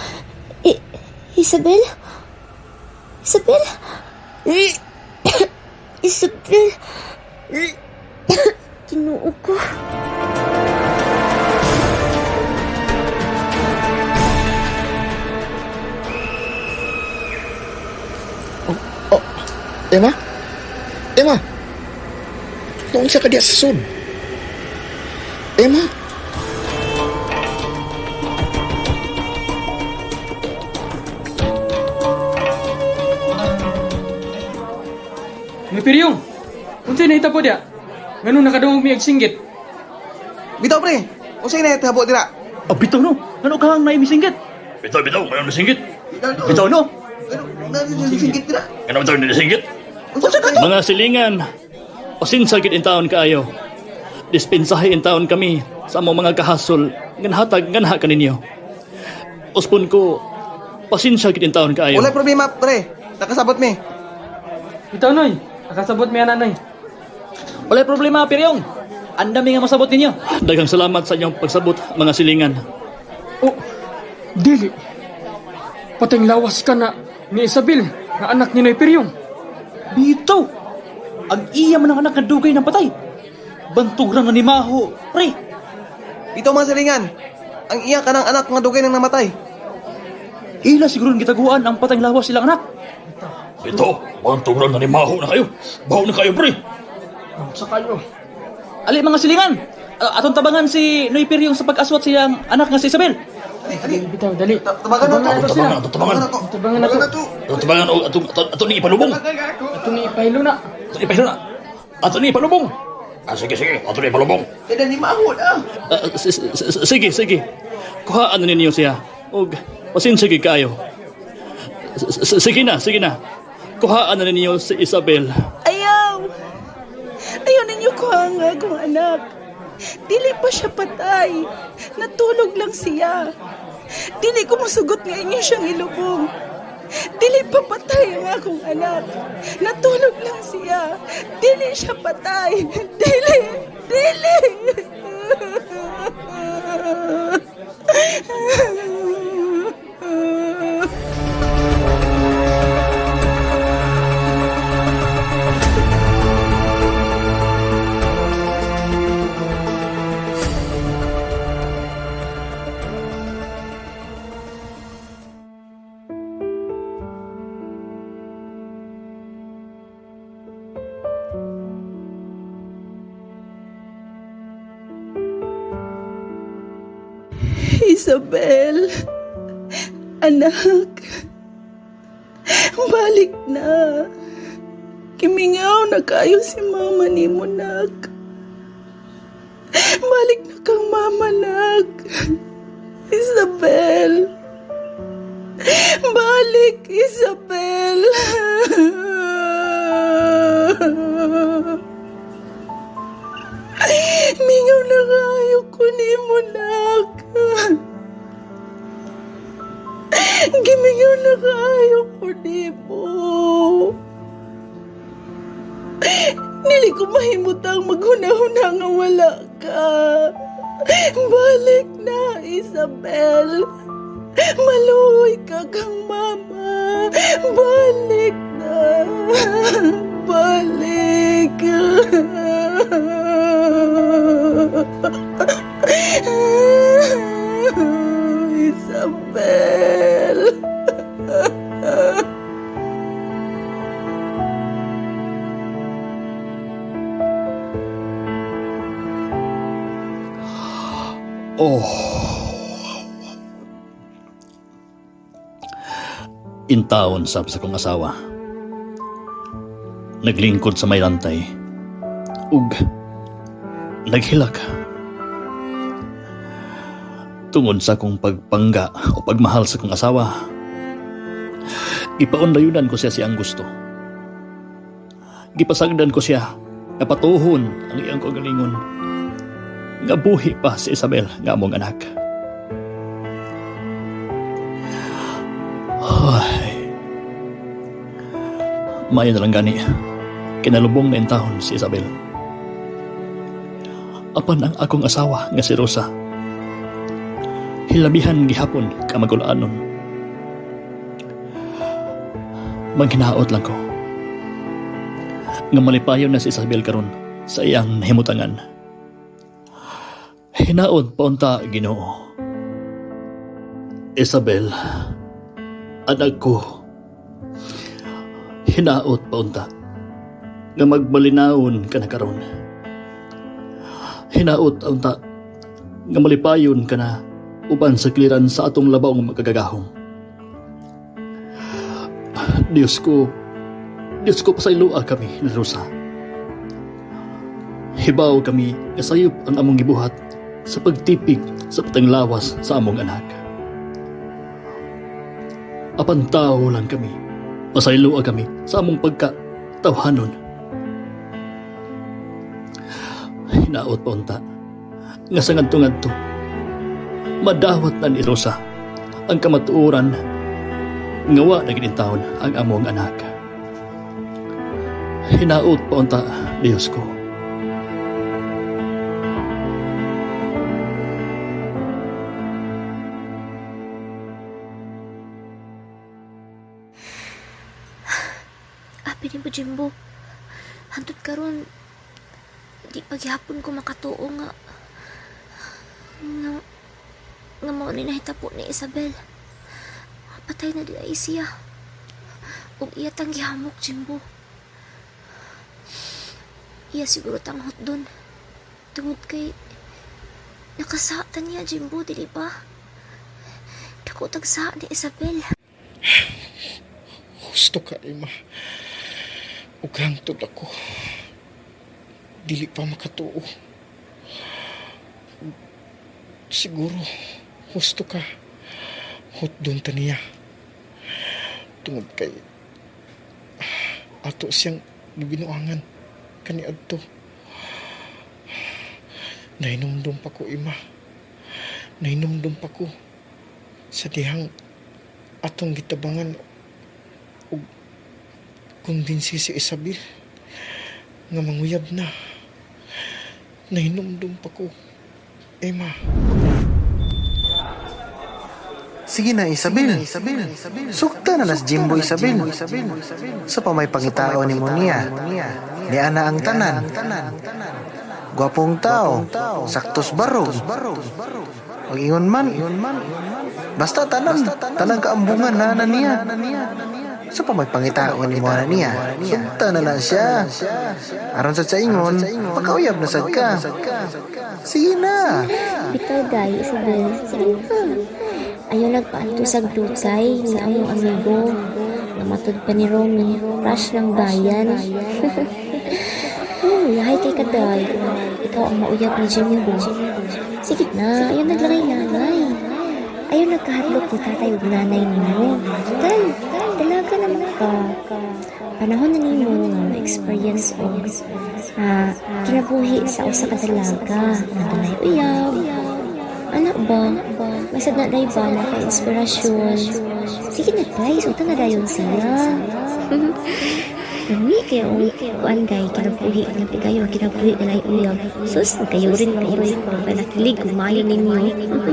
Isabel? Isabel? Isabel? Ginoo ko. Oh, Emma? Emma? Noon sa kadiya sa sud? Emma? May Piryong, unsay nahitabo diya? Ngano nakadungog mi og singgit? Bitaw pre, unsay nahitabo dira? Ah, bitaw no. Ngano ka ang naimisinggit? Bitaw, bitaw, ngano nasinggit? Bitaw no. Singgit dira. Ngano bitaw nasinggit? Mga silingan, pasinsa gid in taon kaayo. Dispensahe in taon kami sa among mga kahasol ngan hatag nganha kaninyo. Uspon ko, pasensya gid in taon kaayo. Walay problema pre, nakasabot mi. Bitaw noy, nakasabot mi ana noy. Walay problema, Piryong. Andami nga masabot ninyo. Daghang salamat sa inyong pagsabot, mga silingan. Oh, dili. Pateng lawas ka na ni Isabel, nga anak ni Noy Piryong. Bitaw! Ang iya man ang anak nga dugay ng patay. Bantog ra nga ni Maho, pre. Bitaw mga silingan, ang iya kanang anak nga dugay nang namatay. Ila siguro gitaguan ang patay lawas silang anak. Bitaw, bantog ra nga ni Maho na kayo. Baho na kayo, pre. Sa kayo. Ali mga silingan, atong tabangan si Noy Piryong sa pag-aswat siyang anak nga si Isabel. Ali, bitaw, dali. Tabangan na Atong tabangan, atong tabangan. Tabangan na to. Atong tabangan, o atong ni ipalubong. Ato ni ipahilo na. Ato ni ipahilo na. Ato ni ipalubong. Ah, sige, sige. Ato ni ipalubong. Kaya ni Maho na. Ah, sige, sige. Kuhaan na ninyo siya. Og pasensya gid kaayo. Sige na, sige na. Kuhaan na ninyo si Isabel. Ayaw! Ayaw ninyo ko ang akong anak. Dili pa siya patay. Natulog lang siya. Dili ko musugot nga inyo siyang ilubong. Dili pa patay ang akong anak. Natulog lang siya. Dili siya patay. Dili! Dili! Isabel, anak, balik na. Kimingaw na kayo si mama ni mo, nak. Balik na kang mama, nak. Isabel. Balik, Isabel. Mingaw na kayo ko ni mo, nak. Gimingaw na kaayo ko nimo. Dili ko mahimutang maghuna-huna nga wala ka. Balik na, Isabel. Maluoy ka kang mama. Balik na. Balik. Isabel. Oh. Intaon sab sa kong asawa. Naglingkod sa may lantay. Ug naghilak. Tungod sa akong pagpangga o pagmahal sa kong asawa, gipaunlayunan ko siya siyang gusto. Gipasagdan ko siya nga patuhon ang iyang kaugalingon. Nga buhi pa si Isabel nga among anak. Ay. Maya na lang gani. Kinalubong na intahon si Isabel. Apan ang akong asawa nga si Rosa. Hilabihan gihapon kamagulanon. Maghinaot lang ko. Nga malipayon na si Isabel karon sa iyang nahimutangan. Hinaot paunta Ginoo. Isabel, anak ko, hinaot paunta nga magmalinawon ka na karon. Hinaot unta nga malipayon ka na uban sa kliran sa atong labaw nga makagagahom. Diyos ko, Diyos ko, pasayloa kami ni Rosa. Hibaw kami nga sayop ang among gibuhat sa pagtipig sa patanglawas sa among anak. Apan tao lang kami, pasayloa kami sa among pagka-tawhanon. Hinaot pa unta nga sa ngadto-ngadto madawat na ni Rosa ang kamatuoran nga wa na gid intawon ang among anak. Hinaot pa unta, Diyos ko. Abi ni ba, Jimbo? Hantod karon, di paghihapon ko makatuo nga mao ni nahitabo ni Isabel. Patay na di ay siya. Ug iya tang gihamok, Jimbo. Iya siguro tang hotdon. Tungod kay nakasata niya, Jimbo, dili ba? Dako tagsa ni Isabel. Husto ka, Emma. Ug hangtod ako, dili pa makatuo. Siguro, husto ka. Hotdon ta niya. Tungod kay ato siyang gibinuangan kaniadto. Nahinumdum pa ko, Ima. Nahinumdum pa ko sa dihang atong gitabangan og kumbinsi si Isabel nga manguyab na. Nahinumdum pa ko, Emma. Sige na, Isabel. Sukta na nas Jimbo, Isabel. Sa pa may pangitao ni Monia. Ni ana ang tanan. Gwapong tao. Saktos barog. Ang ingon man. Basta tanan. Tanang kaambungan na na niya. Sa pa may pangitao ni Moana niya. Sukta na na siya. Aron sa tsaingon, pagkauyab na sad ka. Sige na. Bitaw day, Isabel. Sige na. Ayaw nagpaanto sa glutay ni among amigo. Namatod pa ni Romy, crush ng bayan. Oh, yahay kay kaday. Ikaw ang mauyab ni Jimbo. Sige na, ayaw naglangay-langay. Ayaw nagkahadlok ni tatay ug nanay nimo. Total, dalaga naman ka. Panahon na nimo nga ma-experience og kinabuhi sa usa ka dalaga nga dunay uyab. Anak ba? May sad na day ba na kay inspirasyon? Sige na, day. Sultan na dayon siya. Lami kayo ang kuan day. Kinabuhi. Lami kayo ang kinabuhi na lang uyab. Sus, kayo rin kayo. Nakilig, kumayo ninyo. Dili ko.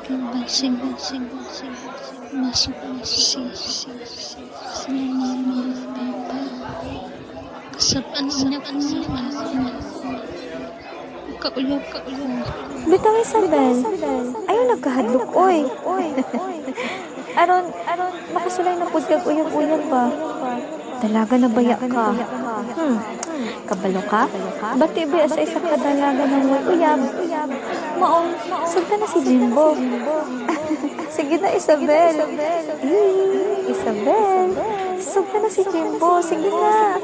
Basin, masuk si mama, papa. Kasapan na ko. Kauyab ko. Bitaw Isabel, ayaw nagkahadlok oy. Aron, makasulay na pud kag uyab-uyab ba? Dalaga na baya ka. Kabalo ka? Bati ba sa isa ka dalaga ng way uyab? Maong, sulta na si Jimbo. Sige na, Isabel. Eh, Isabel, sulta na si Jimbo. Sige na.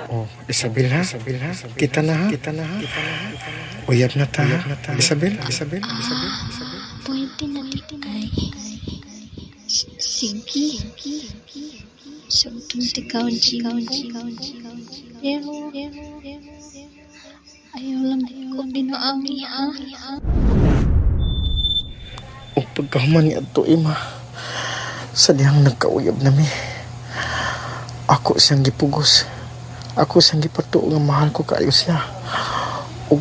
Oh, Isabel ha? Kita na ha? Uyab na ta ha? Isabel? Isabel? Isabel? Pwede na di ay. Sige. Sabtong tikaw, Jimbo. Pero, ayaw lang ko binuangi ha. O pagkahuman ni adto ima, sa dihang nagkauyab nami. Ako siyang gipugos. Ako siyang gipatuo nga mahal ko kaayo siya. Ug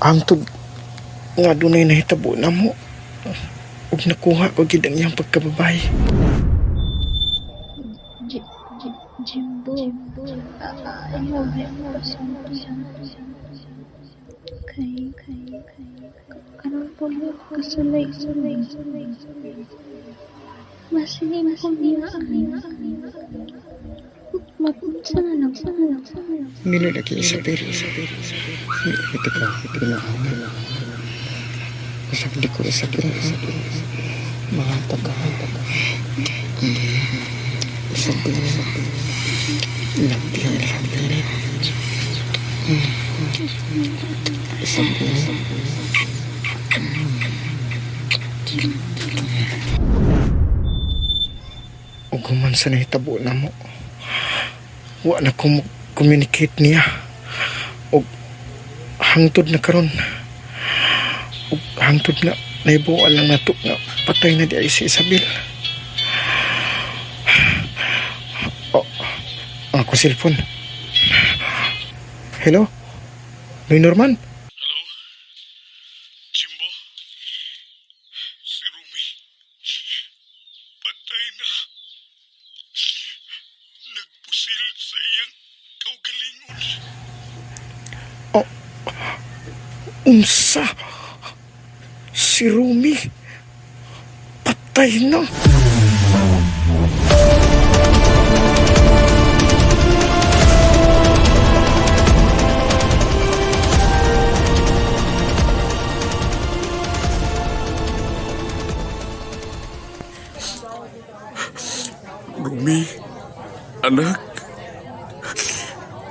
hangtod nga dunay nahitabo namo. Ug nakuha ko gid ang iyang pagkababay. Jimbo, ayaw ba Kay, karon po mo kasulay. Masilin ko niya ay. Mapunsa na lang. Nilo lagi Isabel. Ito ka, ginawa. Isang di ko Isabel. Mga taga. Isabel. Love you, Isabel. Isabel. Ug human sa nahitabo na mo, wa na ko mo communicate niya. Ug hangtod na karon. Ug hangtod na nahibuan lang nato nga patay na di ay si Isabel. Oh, ang ako cellphone. Hello? Noy Norman? Hello? Jimbo? Si Rumi. Patay na. Nagpusil sa iyang kaugalingon. Oh, unsa? Si Rumi? Patay na. Rumi, anak,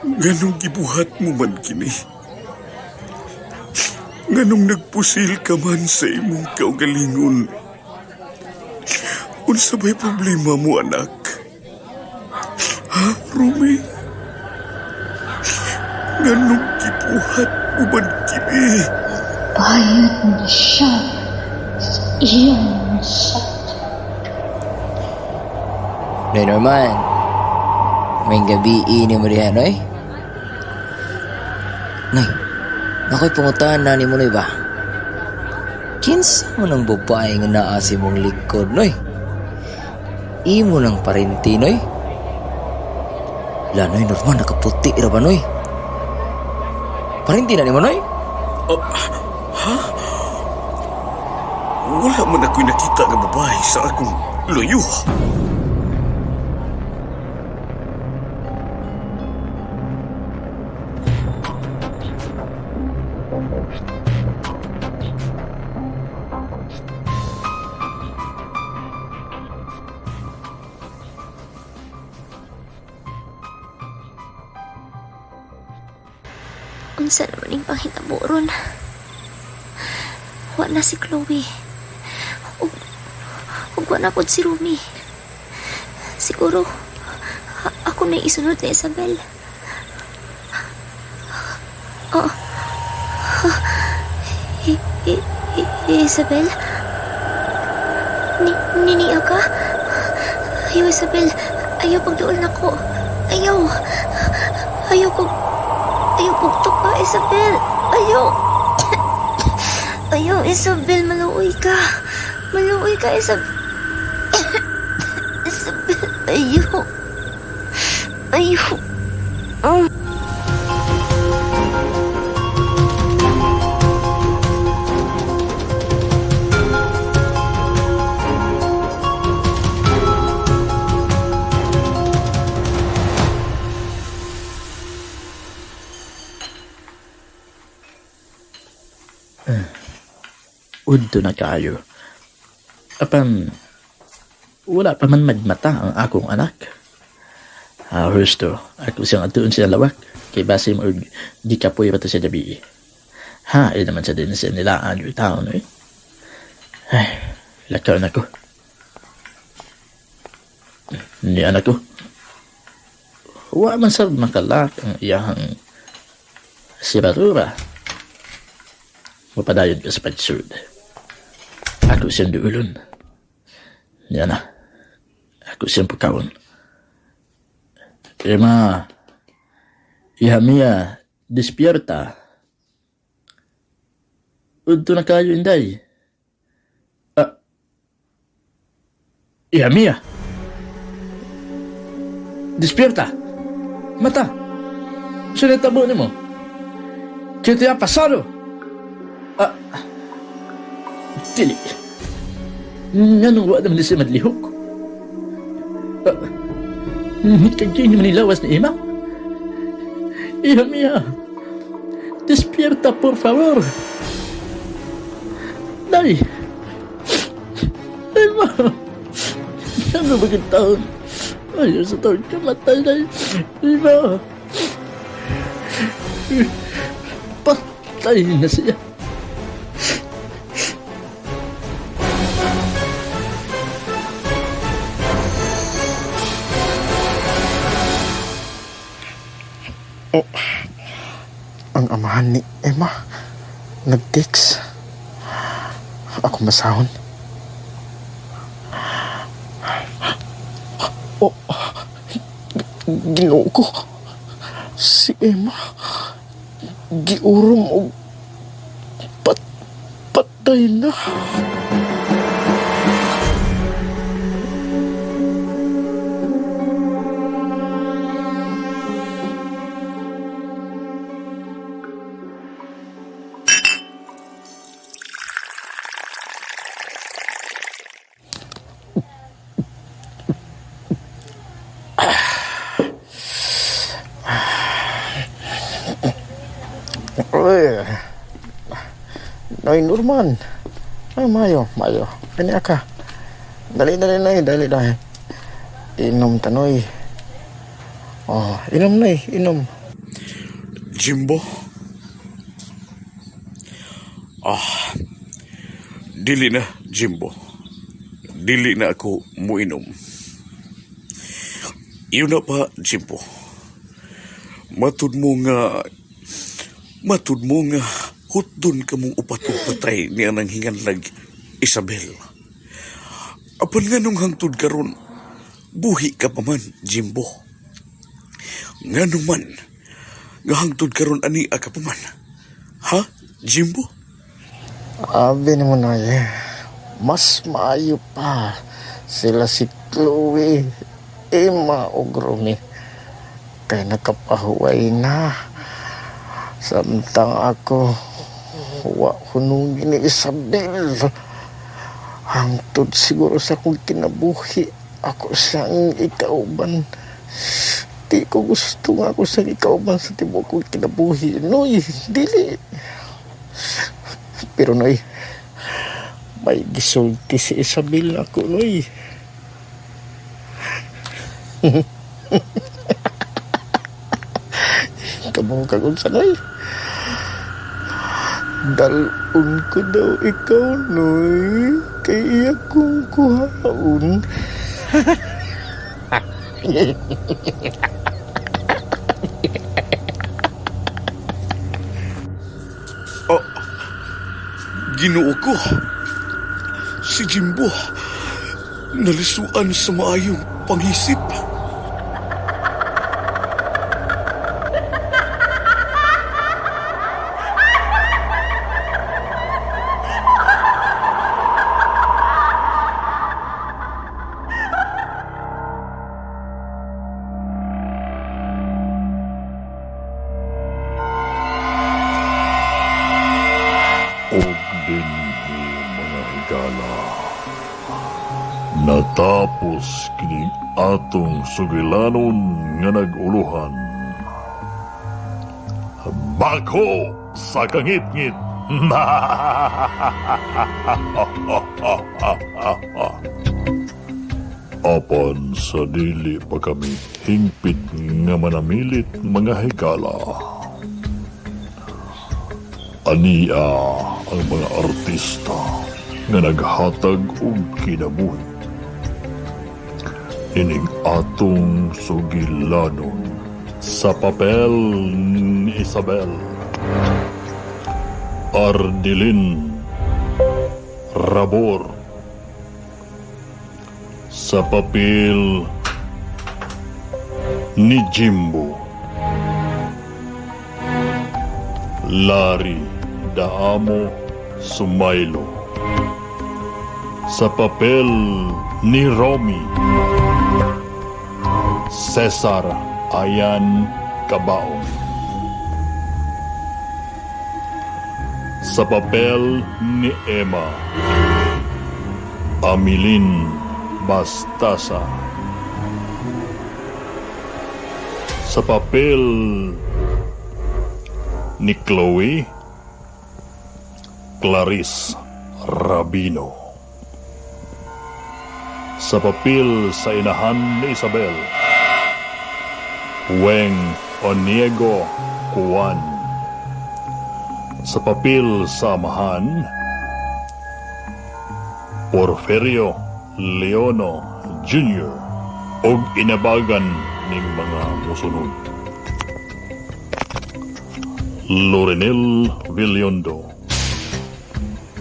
nganong gibuhat mo man kini? Nganong nagpusil ka man sa imong kaugalingon? Unsa ba'y problema mo, anak? Ha, Rumi? Nganong gibuhat mo man kini? Bayad na siya sa iyong sakit. Noy Norman, may gabi ini mo diha, Noy. Noy, ako'y pangutahan na ni mo, Noy ba? Kinsa mo ng babae nga naa sa imong likod, Noy? Imo ng parinti, Noy? La, Noy Norman, nakaputi ra ba, Noy? Parinti na ni mo, Noy? Oh, ha? Wala man ako'y nakita nga babae sa akong luyo. Unsa naman yung panghitabo ron? Wa na si Chloe. Ug wa na pod si Rumi. Siguro, ako na isunod ni Isabel. Oh, Isabel? Ni niniya ka? Ayaw, Isabel. Ayaw pagduol nako. Ayaw. Ayaw ko. Ayaw pagtuka, Isabel. Ayaw. Ayaw, Isabel. Maluoy ka. Maluoy ka, Isabel. Isabel, ayaw. Ayaw. Oh. Udto na kaayo. Apan, wala pa man magmata ang akong anak. Ah, husto, ako siyang atuon siya lawak. Kay basim og gikapoy pa to siya gabi. Ha, eh naman sa din siya nilaan yung taon, eh. Ay, lakaw na ko. Ni anak ko. Wa man sad makalak ang iyahang siratura. Mapadayon ka sa pagsud. Ako siyang duulon. Niya na. Ako siyang pagkaon. Emma, hija mía, despierta. Udto na kayo, inday. Ah, hija mía. Despierta. Mata. Sinitabo nimo. ¿Qué te ha pasado? Ah, dili. Nganong wa naman siya madlihok? Ah, kagay naman nilawas ni Emma. Hija mía, despierta por favor. Day. Emma. Ano ba yung taon? Ayaw sa taon kamatay na. Emma. Patay na siya. Oh, ang amahan ni Emma nag-text. Ako masahon. Oh, Ginoo ko. Si Emma giurom og patay na. Uy. Noy Norman. Ay, mayo, mayo. Kani ka. Dali, dali, nay, dali, dali. Inom tanoy. Oh, inom nay, inom. Jimbo? Ah, dili na, Jimbo. Dili na ako muinom. Iyon na pa, Jimbo. Matud mo nga, hutdon ka mong upat-upatay ni anang hinganlag Isabel. Apan nga nung hangtod karon, buhi ka pa man, Jimbo. Nga nung man, nga hangtod karon ani ka pa man. Ha, Jimbo? Abi ni mo na mas maayo pa sila si Chloe, Emma o Romy. Kay nakapahuway na. Samtang ako, wa hunungin ni Isabel. Hangtod siguro sa akong kinabuhi, ako siyang ikauban. Di ko gusto nga ako siyang ikauban sa tibuok kong kinabuhi. Noy, dili. Pero Noy, may gisulti si Isabel ako, Noy. Kamu kagod sa Noy. Dalon ko daw ikaw, Noy. Kay iya kong kuhaon. Oh, Ginoo ko. Si Jimbo, nalisuan sa maayong pangisip. Og dinhi mga higala. Natapos kining atong sugilanon nga nag-uluhan. Bako sa kangitngit. Apan sa dili pa kami hingpit nga manamilit mga higala. Ania ang mga artista nga naghatag og kinabuhi. Ining atong sugilanon sa papel ni Isabel. Ardilin Rabor sa papel ni Jimbo. Larry Daamo Sumaylo sa papel ni Romy. Cesar Ayan Cabaong sa papel ni Emma. Amilin Bastasa sa papel ni Chloe. Clarice Rabino sa papel sa inahan ni Isabel. Weng Oniego Kuan sa papel sa amahan. Porferio Leono Jr. og inabagan ning mga mosunod. Lorenel Villiondo,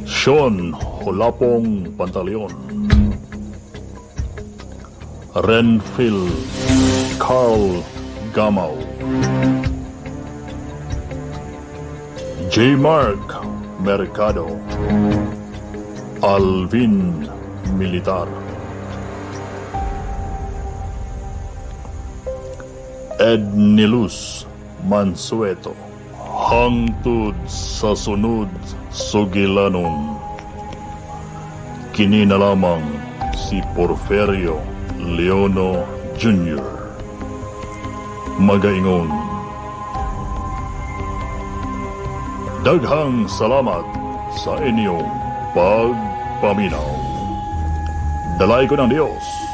Sean Holapong Pantaleon, Renfil Carl Gamau, J. Mark Mercado, Alvin Militar, Ed Nilus Mansueto. Hangtod sa sunod sugilanon, kini na lamang si Porferio Leono Jr. Magaingon. Daghang salamat sa inyong pagpaminaw. Dalay ko ng Diyos.